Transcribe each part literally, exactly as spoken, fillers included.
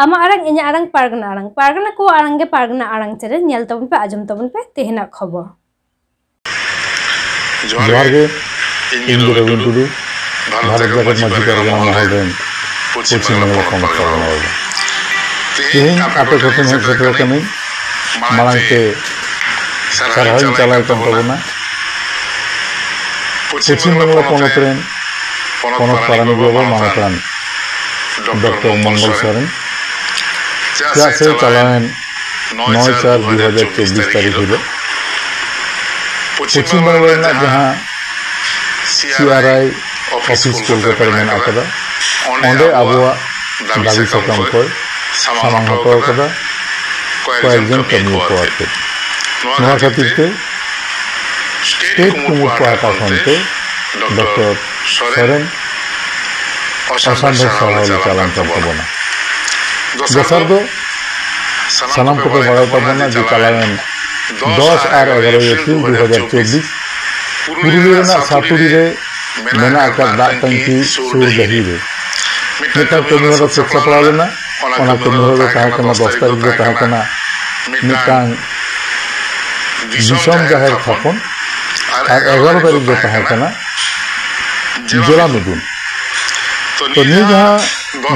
ᱟᱢᱟᱜ ᱟᱲᱟᱝ, ᱤᱧᱟᱹᱜ ᱟᱲᱟᱝ, ᱯᱟᱨᱜᱟᱱᱟ ᱟᱲᱟᱝ, ᱯᱟᱨᱜᱟᱱᱟ ᱠᱚᱣᱟᱜ ᱟᱲᱟᱝ ᱜᱮ ᱯᱟᱨᱜᱟᱱᱟ ᱟᱲᱟᱝ ᱪᱮᱱᱮᱞ᱾ ᱧᱮᱞ ᱛᱟᱵᱚᱱ ᱯᱮ, ᱟᱸᱡᱚᱢ ᱛᱟᱵᱚᱱ ᱯᱮ ᱛᱮᱦᱮᱧᱟᱜ ᱠᱷᱚᱵᱚᱨ᱾ ᱡᱚᱦᱟᱨ ᱜᱮ, ᱤᱧ ᱜᱮ ᱨᱚᱵᱤᱱ ᱴᱩᱰᱩ, ᱵᱷᱟᱨᱚᱛ ᱡᱟᱠᱟᱛ ᱢᱟᱹᱡᱷᱤ ᱯᱟᱨᱜᱟᱱᱟ ᱢᱚᱦᱚᱞ ᱨᱮᱱ ᱯᱚᱪᱷᱤᱢ ᱵᱟᱝᱞᱟ ᱯᱚᱱᱚᱛ ᱯᱟᱨᱜᱟᱱᱟ ᱵᱟᱵᱟ᱾ ᱛᱮᱦᱮᱧ ᱟᱯᱮ ᱠᱚᱴᱷᱮᱱ ᱦᱮᱡ ᱥᱮᱴᱮᱨ ᱟᱠᱟᱱᱟᱹᱧ᱾ ᱢᱟᱲᱟᱝ ᱛᱮ ᱥᱟᱨᱦᱟᱣ ᱤᱧ ᱪᱟᱞᱟᱭ ᱠᱟᱱ ᱛᱟᱵᱚᱱᱟ ᱯᱚᱪᱷᱤᱢ ᱵᱟᱝᱞᱟ ᱯᱚᱱᱚᱛ ᱨᱮᱱ ᱯᱚᱱᱚᱛ ᱯᱟᱨᱟᱱᱤᱠ ᱵᱟᱵᱟ ᱢᱟᱱᱚᱛᱟᱱ ᱰᱚᱠᱴᱚᱨ ᱢᱚᱝᱜᱚᱞ ᱥᱚᱨᱮᱱ᱾ ᱪᱮᱫᱟᱜ ᱥᱮ ᱪᱟᱞᱟᱣᱮᱱ ᱱᱚᱭ ᱪᱟᱨ ᱫᱩ ᱦᱟᱡᱟᱨ ᱪᱚᱵᱵᱤᱥ ᱛᱟᱹᱨᱤᱠᱷ ᱦᱤᱞᱳᱜ ᱯᱚᱪᱷᱤᱢ ᱵᱟᱝᱞᱟ ᱨᱮᱱᱟᱜ ᱡᱟᱦᱟᱸ ᱥᱤ ᱟᱨ ᱟᱭ ᱚᱯᱷᱤᱥ ᱠᱳᱞᱠᱟᱛᱟ ᱨᱮ ᱢᱮᱱᱟᱜ ᱟᱠᱟᱫᱟ, ᱚᱸᱰᱮ ᱟᱵᱚᱣᱟᱜ ᱫᱟᱹᱵᱤ ᱥᱟᱠᱟᱢ ᱠᱚᱭ ᱥᱟᱢᱟᱝ ᱦᱚᱴᱚ ᱟᱠᱟᱫᱟ ᱠᱚᱭᱮᱠ ᱡᱚᱱ ᱠᱟᱹᱢᱤᱭᱟᱹ ᱠᱚ ᱟᱛᱮ᱾ ᱱᱚᱣᱟ ᱠᱷᱟᱹᱛᱤᱨ ᱛᱮ ᱥᱴᱮᱴ ᱠᱩᱢᱩᱴ ᱯᱟᱦᱴᱟ ᱠᱷᱚᱱ ᱛᱮ ᱰᱚᱠᱴᱚᱨ ᱥᱚᱨᱮᱱ ᱚᱥᱟᱱ ᱫᱷᱟᱨ ᱥᱟᱨᱦᱟᱣ ᱞᱮ ᱪᱟᱞᱟᱱ ᱠᱟᱱ ᱛᱟᱵᱚᱱᱟ᱾ ᱫᱚᱥᱟᱨ ᱫᱚ, ᱥᱟᱱᱟᱢ ᱠᱚᱯᱮ ᱵᱟᱲᱟᱭ ᱛᱟᱵᱚᱱᱟ ᱡᱮ ᱪᱟᱞᱟᱣᱮᱱ ᱫᱚᱥ ᱟᱨ ᱮᱜᱟᱨᱚ ᱮᱯᱨᱤᱞ ᱫᱩ ᱦᱟᱡᱟᱨ ᱪᱚᱵᱵᱤᱥ ᱯᱩᱨᱩᱞᱤᱭᱟᱹ ᱨᱮᱱᱟᱜ ᱥᱟᱛᱩᱲᱤ ᱨᱮ ᱢᱮᱱᱟᱜ ᱟᱠᱟᱫ ᱫᱟᱜ ᱴᱟᱝᱠᱤ ᱥᱩᱨ ᱰᱟᱹᱦᱤ ᱨᱮ ᱢᱤᱫᱴᱟᱝ ᱠᱟᱹᱢᱤ ᱦᱚᱨᱟ ᱥᱟᱹᱛ ᱥᱟᱯᱲᱟᱣ ᱞᱮᱱᱟ᱾ ᱚᱱᱟ ᱠᱟᱹᱢᱤ ᱦᱚᱨᱟ ᱫᱚ ᱛᱟᱦᱮᱸ ᱠᱟᱱᱟ, ᱫᱚᱥ ᱛᱟᱹᱨᱤᱠᱷ ᱫᱚ ᱛᱟᱦᱮᱸ ᱠᱟᱱᱟ ᱢᱤᱫᱴᱟᱝ ᱫᱤᱥᱚᱢ ᱡᱟᱦᱮᱨ ᱛᱷᱟᱯᱚᱱ, ᱟᱨ ᱮᱜᱟᱨᱚ ᱛᱟᱹᱨᱤᱠᱷ ᱫᱚ ᱛᱟᱦᱮᱸ ᱠᱟᱱᱟ ᱡᱚᱞᱟ ᱢᱤᱫᱩᱱ᱾ ᱛᱚ, ᱱᱤᱭᱟᱹ ᱡᱟᱦᱟᱸ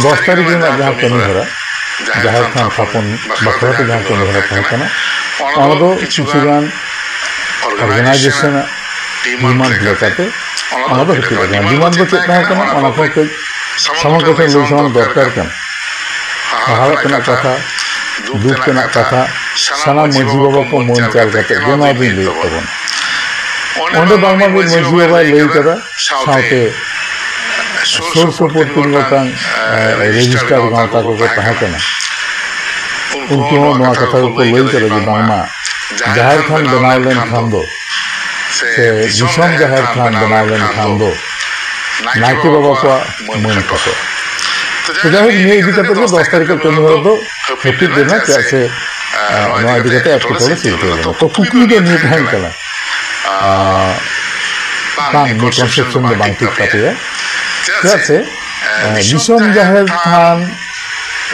ᱫᱚᱥ ᱛᱟᱹᱨᱤᱠᱷ ᱨᱮᱱᱟᱜ ᱡᱟᱦᱟᱸ ᱠᱟᱹᱢᱤ ᱦᱚᱨᱟ, ᱡᱟᱦᱮᱨ ᱛᱷᱟᱱ ᱛᱷᱟᱯᱚᱱ ᱵᱟᱠᱷᱨᱟ ᱛᱮ ᱡᱟᱦᱟᱸ ᱠᱟᱹᱢᱤ ᱦᱚᱨᱟ ᱛᱟᱦᱮᱸ ᱠᱟᱱᱟ, ᱚᱱᱟ ᱫᱚ ᱠᱤᱪᱷᱩ ᱜᱟᱱ ᱚᱨᱜᱟᱱᱟᱭᱡᱮᱥᱚᱱ ᱟᱜ ᱰᱤᱢᱟᱱᱰ ᱞᱮᱠᱟᱛᱮ ᱚᱱᱟ ᱫᱚ ᱦᱟᱹᱯᱤᱫ ᱟᱠᱟᱱᱟ᱾ ᱰᱤᱢᱟᱱᱰ ᱫᱚ ᱪᱮᱫ ᱛᱟᱦᱮᱸ ᱠᱟᱱᱟ, ᱚᱱᱟ ᱠᱚ ᱠᱟᱹᱡ ᱥᱟᱢᱟᱝ ᱠᱚᱴᱷᱮᱱ ᱞᱟᱹᱭ ᱥᱟᱢᱟᱝ ᱫᱚᱨᱠᱟᱨ ᱠᱟᱱᱟ᱾ ᱦᱟᱦᱟᱲᱟᱜ ᱨᱮᱱᱟᱜ ᱠᱟᱛᱷᱟ, ᱫᱩᱠ ᱨᱮᱱᱟᱜ ᱠᱟᱛᱷᱟ, ᱥᱟᱱᱟᱢ ᱢᱟᱹᱡᱷᱤ ᱵᱟᱵᱟ ᱠᱚ ᱢᱟᱹᱱ ᱪᱟᱞ ᱠᱟᱛᱮ ᱜᱮ ᱱᱚᱣᱟ ᱫᱚᱧ ᱞᱟᱹᱭᱮᱫ ᱛᱟᱵᱚᱱᱟ᱾ ᱚᱸᱰᱮ ᱵᱟᱝᱢᱟ ᱢᱤᱫ ᱢᱟᱹᱡᱷᱤ ᱵᱟᱵᱟᱭ ᱞᱟᱹᱭ ᱠᱟᱫᱟ, ᱥᱟᱶᱛᱮ ᱥᱩᱨ ᱥᱩᱯᱩᱨ ᱛᱤᱱ ᱜᱚᱴᱟᱝ, ᱮ, ᱨᱮᱡᱤᱥᱴᱟᱨ ᱜᱟᱶᱛᱟ ᱠᱚᱠᱚ ᱛᱟᱦᱮᱸ ᱠᱟᱱᱟ᱾ ᱩᱱᱠᱩ ᱦᱚᱸ ᱱᱚᱣᱟ ᱠᱟᱛᱷᱟ ᱜᱮᱠᱚ ᱞᱟᱹᱭ ᱠᱟᱫᱟ ᱡᱮ ᱵᱟᱝᱢᱟ ᱡᱟᱦᱮᱨ ᱛᱷᱟᱱ ᱵᱮᱱᱟᱣ ᱞᱮᱱᱠᱷᱟᱱ ᱫᱚ ᱥᱮ ᱫᱤᱥᱚᱢ ᱡᱟᱦᱮᱨ ᱛᱷᱟᱱ ᱵᱮᱱᱟᱣ ᱞᱮᱱᱠᱷᱟᱱ ᱫᱚ ᱱᱟᱭᱠᱮ ᱵᱟᱵᱟ ᱠᱚᱣᱟᱜ ᱢᱟᱹᱱ ᱠᱷᱟᱴᱚ᱾ ᱛᱚ ᱡᱟᱭᱦᱳᱠ, ᱱᱤᱭᱟᱹ ᱤᱫᱤ ᱠᱟᱛᱮ ᱜᱮ ᱫᱚᱥ ᱛᱟᱹᱨᱤᱠᱷ ᱠᱟᱹᱢᱤ ᱦᱚᱨᱟ ᱫᱚ ᱦᱟᱹᱯᱤᱫ ᱞᱮᱱᱟ, ᱪᱮᱫᱟᱜ ᱥᱮ, ᱮ, ᱱᱚᱣᱟ ᱤᱫᱤ ᱠᱟᱛᱮ ᱮᱴᱠᱮᱴᱚᱬᱮ ᱥᱤᱨᱡᱟᱹᱣ ᱞᱮᱱᱟ᱾ ᱛᱚ ᱠᱩᱠᱞᱤ ᱫᱚ ᱱᱤᱭᱟᱹ ᱛᱟᱦᱮᱸ ᱠᱟᱱᱟ, ᱟᱨ ᱵᱟᱝ, ᱱᱩᱭ ᱠᱚᱱᱥᱮᱯᱥᱚᱱ ᱫᱚ ᱵᱟᱝ ᱴᱷᱤᱠ ᱛᱟᱯᱮᱭᱟ᱾ ᱪᱮᱫᱟᱜ ᱥᱮ, ᱮ, ᱫᱤᱥᱚᱢ ᱡᱟᱦᱮᱨ ᱛᱷᱟᱱ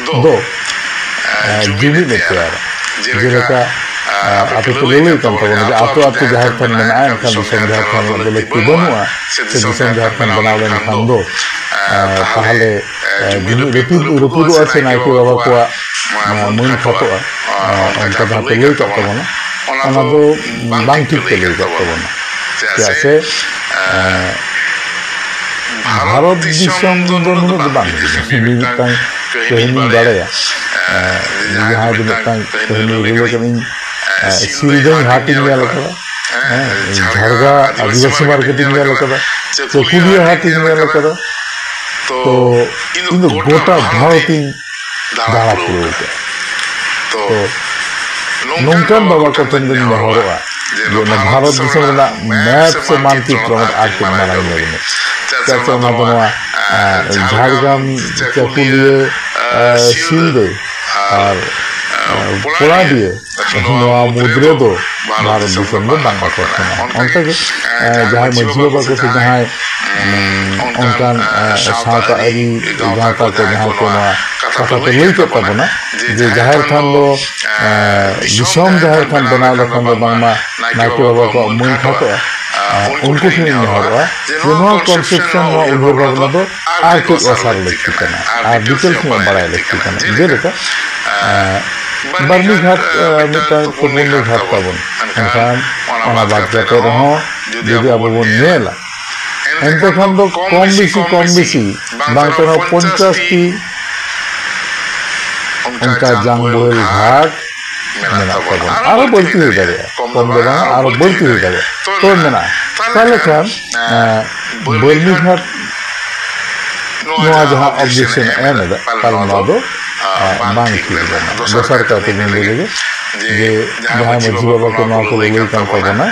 ᱫᱚ ᱡᱩᱢᱤᱫ ᱮ ᱛᱮᱭᱟᱨᱟ᱾ ᱡᱮᱞᱮᱠᱟ ᱟᱯᱮ ᱯᱮ ᱞᱟᱹᱞᱟᱹᱭ ᱠᱟᱱ ᱛᱟᱵᱚᱱᱟ ᱡᱮ ᱟᱛᱳ ᱟᱛᱳ ᱡᱟᱦᱮᱨ ᱛᱷᱟᱱ ᱢᱮᱱᱟᱜᱼᱟ, ᱮᱱᱠᱷᱟᱱ ᱫᱤᱥᱚᱢ ᱡᱟᱦᱮᱨ ᱛᱷᱟᱱ ᱨᱮᱱᱟᱜ ᱫᱚ ᱞᱟᱹᱠᱛᱤ ᱵᱟᱹᱱᱩᱜᱼᱟ, ᱥᱮ ᱫᱤᱥᱚᱢ ᱡᱟᱦᱮᱨ ᱛᱷᱟᱱ ᱵᱮᱱᱟᱣ ᱞᱮᱱᱠᱷᱟᱱ ᱫᱚ ᱛᱟᱦᱚᱞᱮ ᱡᱩᱢᱤᱫ ᱨᱟᱹᱯᱩᱫ ᱨᱟᱹᱯᱩᱫᱚᱜᱼᱟ ᱥᱮ ᱱᱟᱭᱠᱮ ᱵᱟᱵᱟ ᱠᱚᱣᱟᱜ ᱢᱟᱹᱱ ᱠᱷᱟᱴᱚᱜᱼᱟ, ᱚᱱᱠᱟ ᱡᱟᱦᱟᱸ ᱯᱮ ᱞᱟᱹᱭ ᱠᱟᱜ ᱛᱟᱵᱚᱱᱟ, ᱚᱱᱟ ᱫᱚ ᱵᱟᱝ ᱴᱷᱤᱠ ᱯᱮ ᱞᱟᱹᱭ ᱠᱟᱜ ᱛᱟᱵᱚᱱᱟ᱾ ᱪᱮᱫᱟᱜ ᱥᱮ ᱵᱷᱟᱨᱚᱛ ᱫᱤᱥᱚᱢ ᱫᱚ ᱱᱩᱱᱟᱹᱜ ᱫᱚ ᱵᱟᱝ ᱦᱩᱭᱩᱜᱼᱟ᱾ ᱢᱤᱫᱴᱟᱝ ᱠᱟᱹᱦᱱᱤᱧ ᱵᱟᱲᱟᱭᱟ, ᱡᱟᱦᱟᱸ ᱫᱚ ᱢᱤᱫᱴᱟᱝ ᱠᱟᱹᱦᱱᱤ ᱞᱟᱹᱭ ᱠᱟᱹᱫᱟᱹᱧ, ᱥᱤᱞᱫᱟᱹ ᱦᱟᱴᱤᱧ ᱧᱮᱞ ᱠᱟᱫᱟ, ᱦᱮᱸ, ᱡᱷᱟᱲᱜᱟ ᱟᱹᱫᱤᱵᱟᱹᱥᱤ ᱢᱟᱨᱠᱮᱴᱤᱧ ᱧᱮᱞ ᱠᱟᱫᱟ, ᱪᱟᱹᱠᱩᱞᱤᱭᱟᱹ ᱦᱟᱴᱤᱧ ᱧᱮᱞ ᱠᱟᱫᱟ᱾ ᱛᱚ ᱤᱧ ᱫᱚ ᱜᱚᱴᱟ ᱵᱷᱟᱨᱚᱛᱤᱧ ᱫᱟᱬᱟ ᱯᱩᱨᱟᱹᱣ ᱠᱟᱜᱼᱟ᱾ ᱛᱚ ᱱᱚᱝᱠᱟᱱ ᱵᱟᱵᱟ ᱠᱚᱴᱷᱮᱱ ᱫᱚᱧ ᱱᱮᱦᱚᱨᱚᱜᱼᱟ ᱡᱮ ᱚᱱᱟ ᱵᱷᱟᱨᱚᱛ ᱫᱤᱥᱚᱢ ᱨᱮᱱᱟᱜ ᱢᱮᱯ ᱥᱮ ᱢᱟᱱᱪᱤᱛᱨᱚ ᱟᱨ ᱠᱟᱹᱡ ᱢᱟᱲᱟᱝ ᱧᱮᱞ ᱢᱮ᱾ ᱪᱮᱫᱟᱜ ᱥᱮ ᱚᱱᱟ ᱫᱚ ᱱᱚᱣᱟ ᱡᱷᱟᱲᱜᱨᱟᱢ, ᱪᱟᱹᱠᱩᱞᱤᱭᱟᱹ, ᱥᱤᱞᱫᱟᱹ ᱟᱨ ᱯᱚᱲᱟᱰᱤᱭᱟᱹ, ᱱᱚᱣᱟ ᱢᱩᱫᱽᱨᱮ ᱫᱚ ᱵᱷᱟᱨᱚᱛ ᱫᱤᱥᱚᱢ ᱫᱚ ᱵᱟᱝ ᱟᱠᱚᱴ ᱠᱟᱱᱟ᱾ ᱚᱱᱠᱟᱜᱮ ᱡᱟᱦᱟᱸᱭ ᱢᱟᱹᱡᱷᱤ ᱵᱟᱵᱟ ᱠᱚ ᱥᱮ ᱡᱟᱦᱟᱸᱭ ᱚᱱᱠᱟᱱ ᱥᱟᱶᱛᱟ ᱟᱹᱨᱤ ᱜᱟᱶᱛᱟ ᱠᱚ ᱡᱟᱦᱟᱸᱭ ᱠᱚ ᱱᱚᱣᱟ ᱠᱟᱛᱷᱟ ᱠᱚ ᱞᱟᱹᱭ ᱠᱮᱫ ᱛᱟᱵᱚᱱᱟ ᱡᱮ ᱡᱟᱦᱮᱨ ᱛᱷᱟᱱ ᱫᱚ ᱫᱤᱥᱚᱢ ᱡᱟᱦᱮᱨ ᱛᱷᱟᱱ ᱵᱮᱱᱟᱣ ᱞᱮᱠᱷᱟᱱ ᱫᱚ ᱵᱟᱝᱢᱟ ᱱᱟᱭᱠᱮ ᱵᱟᱵᱟ ᱠᱚᱣᱟᱜ ᱢᱟᱹᱱ ᱠᱷᱟᱴᱚᱜᱼᱟ᱾ ᱩᱱᱠᱩ ᱴᱷᱮᱱ ᱤᱧ ᱱᱮᱦᱚᱨᱚᱜᱼᱟ ᱡᱮ ᱱᱚᱣᱟ ᱠᱚᱱᱥᱮᱯᱥᱚᱱ, ᱱᱚᱣᱟ ᱩᱭᱦᱟᱹᱨ ᱵᱷᱟᱵᱽᱱᱟ ᱫᱚ ᱟᱨ ᱠᱟᱹᱡ ᱚᱥᱟᱨ ᱞᱟᱹᱠᱛᱤ ᱠᱟᱱᱟ ᱟᱨ ᱰᱤᱴᱮᱞᱥ ᱧᱚᱜ ᱵᱟᱲᱟᱭ ᱞᱟᱹᱠᱛᱤ ᱠᱟᱱᱟ᱾ ᱡᱮᱞᱮᱠᱟ ᱵᱟᱹᱨᱱᱤ ᱜᱷᱟᱴ ᱢᱤᱫᱴᱟᱝ ᱛᱩᱯᱩᱱ ᱜᱷᱟᱴ ᱛᱟᱵᱚᱱ, ᱢᱮᱱᱠᱷᱟᱱ ᱚᱱᱟ ᱵᱟᱫ ᱠᱟᱛᱮ ᱨᱮᱦᱚᱸ ᱡᱩᱫᱤ ᱟᱵᱚ ᱵᱚᱱ ᱧᱮᱞᱟ, ᱮᱱᱛᱮ ᱠᱷᱟᱱ ᱫᱚ ᱠᱚᱢ ᱵᱮᱥᱤ ᱠᱚᱢ ᱵᱮᱥᱤ ᱵᱟᱝ ᱨᱮᱦᱚᱸ ᱯᱚᱧᱪᱟᱥ ᱴᱤ ᱚᱱᱠᱟ ᱡᱟᱝ ᱵᱳᱦᱮᱞ ᱜᱷᱟᱴ ᱢᱮᱱᱟᱜ ᱛᱟᱵᱚᱱᱟ᱾ ᱟᱨᱚ ᱵᱟᱹᱲᱛᱤ ᱦᱩᱭ ᱫᱟᱲᱮᱭᱟᱜᱼᱟ, ᱠᱚᱢ ᱫᱚ ᱵᱟᱝ, ᱟᱨᱚ ᱵᱟᱹᱲᱛᱤ ᱦᱩᱭ ᱫᱟᱲᱮᱭᱟᱜᱼᱟ᱾ ᱛᱚ ᱢᱮᱱᱟᱜᱼᱟ᱾ ᱛᱟᱦᱚᱞᱮ ᱠᱷᱟᱱ ᱵᱟᱹᱨᱱᱤ ᱜᱷᱟᱴ ᱱᱚᱣᱟ ᱡᱟᱦᱟᱸ ᱚᱵᱡᱮᱠᱥᱚᱱ ᱮ ᱮᱢ ᱮᱫᱟ, ᱯᱟᱞᱮ ᱱᱚᱣᱟ ᱫᱚ ᱵᱟᱝ ᱴᱷᱤᱠ ᱞᱮᱱᱟ᱾ ᱫᱚᱥᱟᱨ ᱠᱟᱭᱛᱮ ᱧᱮᱞ ᱞᱮᱜᱮ ᱡᱮ ᱡᱟᱦᱟᱸᱭ ᱢᱟᱹᱡᱷᱤ ᱵᱟᱵᱟ ᱠᱚ ᱱᱚᱣᱟ ᱠᱚ ᱞᱟᱹᱞᱟᱹᱭ ᱠᱟᱱ ᱛᱟᱵᱚᱱᱟ,